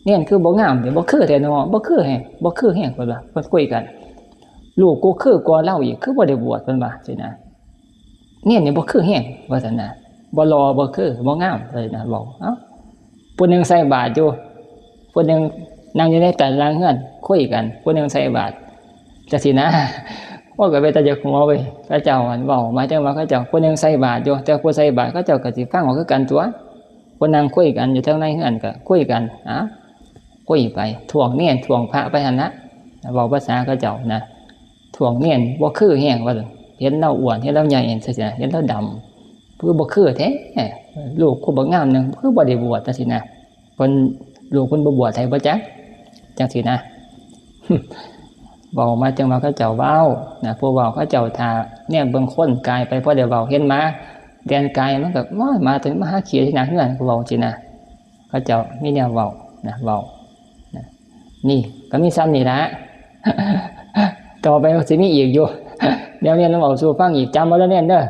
เณรคือบ่งามแท้ บ่คือแท้น้อ บ่คือแฮง บ่คือแฮง เพิ่นว่า เพิ่นคุยกัน ลูกกูคือกว่าลาวอีก คือบ่ได้บวช เพิ่นว่า ซี้นะ เณรนี่บ่คือแฮง ว่าซั่นนะ บ่หล่อ บ่คือ บ่งาม ว่าซั่นนะ เว้า เอ้า ผู้หนึ่งใส่บาตรอยู่ ผู้หนึ่งนั่งอยู่ในตารางเฮือน คุยกัน ผู้หนึ่งใส่บาตร จั่งซี้นะ โอ้ย ก็เป็นตาอยากหัวเว้ย เขาเจ้าหั่นเว้า หมายถึงว่าเขาเจ้า ผู้หนึ่งใส่บาตรอยู่ แต่ผู้ใส่บาตรเขาเจ้าก็สิฟังเอาคือกันตั่ว ผู้นั่งคุยกันอยู่ทางในเฮือนก็คุยกัน อ่ะ คุยไป ถ่วงเณรถ่วงพระไปหั่นนะ เว้าภาษาเขาเจ้านะ ถ่วงเณรบ่คือแฮง ว่าซั่น เห็นลาวอ้วน เห็นลาวใหญ่จั่งซี้นะ เห็นลาวดำ คือบ่คือแท้ ลูกกูบักงามหนึ่ง คือบ่ได้บวช จั่งซี้นะ เพิ่น ลูกเพิ่นบ่บวชให้บ่จัก จั่งซี้นะ เว้ามาจั่งว่าเขาเจ้าเว้านะ ผู้เว้าเขาเจ้า ถ้าแนมเบิ่งคนกายไป พอได้เว้า เห็นหมาแล่นกาย มันก็ โอ้ย หมาตัวนี้มาหาขี้ที่หน้าเฮือน ก็เว้าซี้นะ เขาเจ้ามีแนวเว้านะ เว้านะ นี่ก็มีส่ำนี่ละ ต่อไปมันสิมีอีกอยู่ เดี๋ยวเณรมาเว้าสู่ฟังอีก จำไว้เด้อเณรเด้อ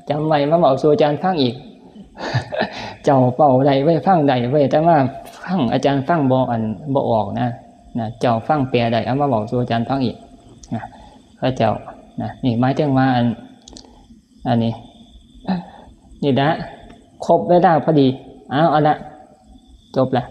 จำไว้ มาเว้าสู่อาจารย์ฟังอีก เจ้าเว้าได้เว้ย ฟังได้เว้ย แต่ว่าฟังอาจารย์ฟังบ่ อัน บ่ออกนะ นะ เจ้าฟังแปลได้ เอามาเว้าสู่อาจารย์ฟังอีกนะ เขาเจ้านะ นี่หมายถึงว่าอัน อันนี้ นี่ละ ครบเวลาพอดี เอา เอาละ จบละ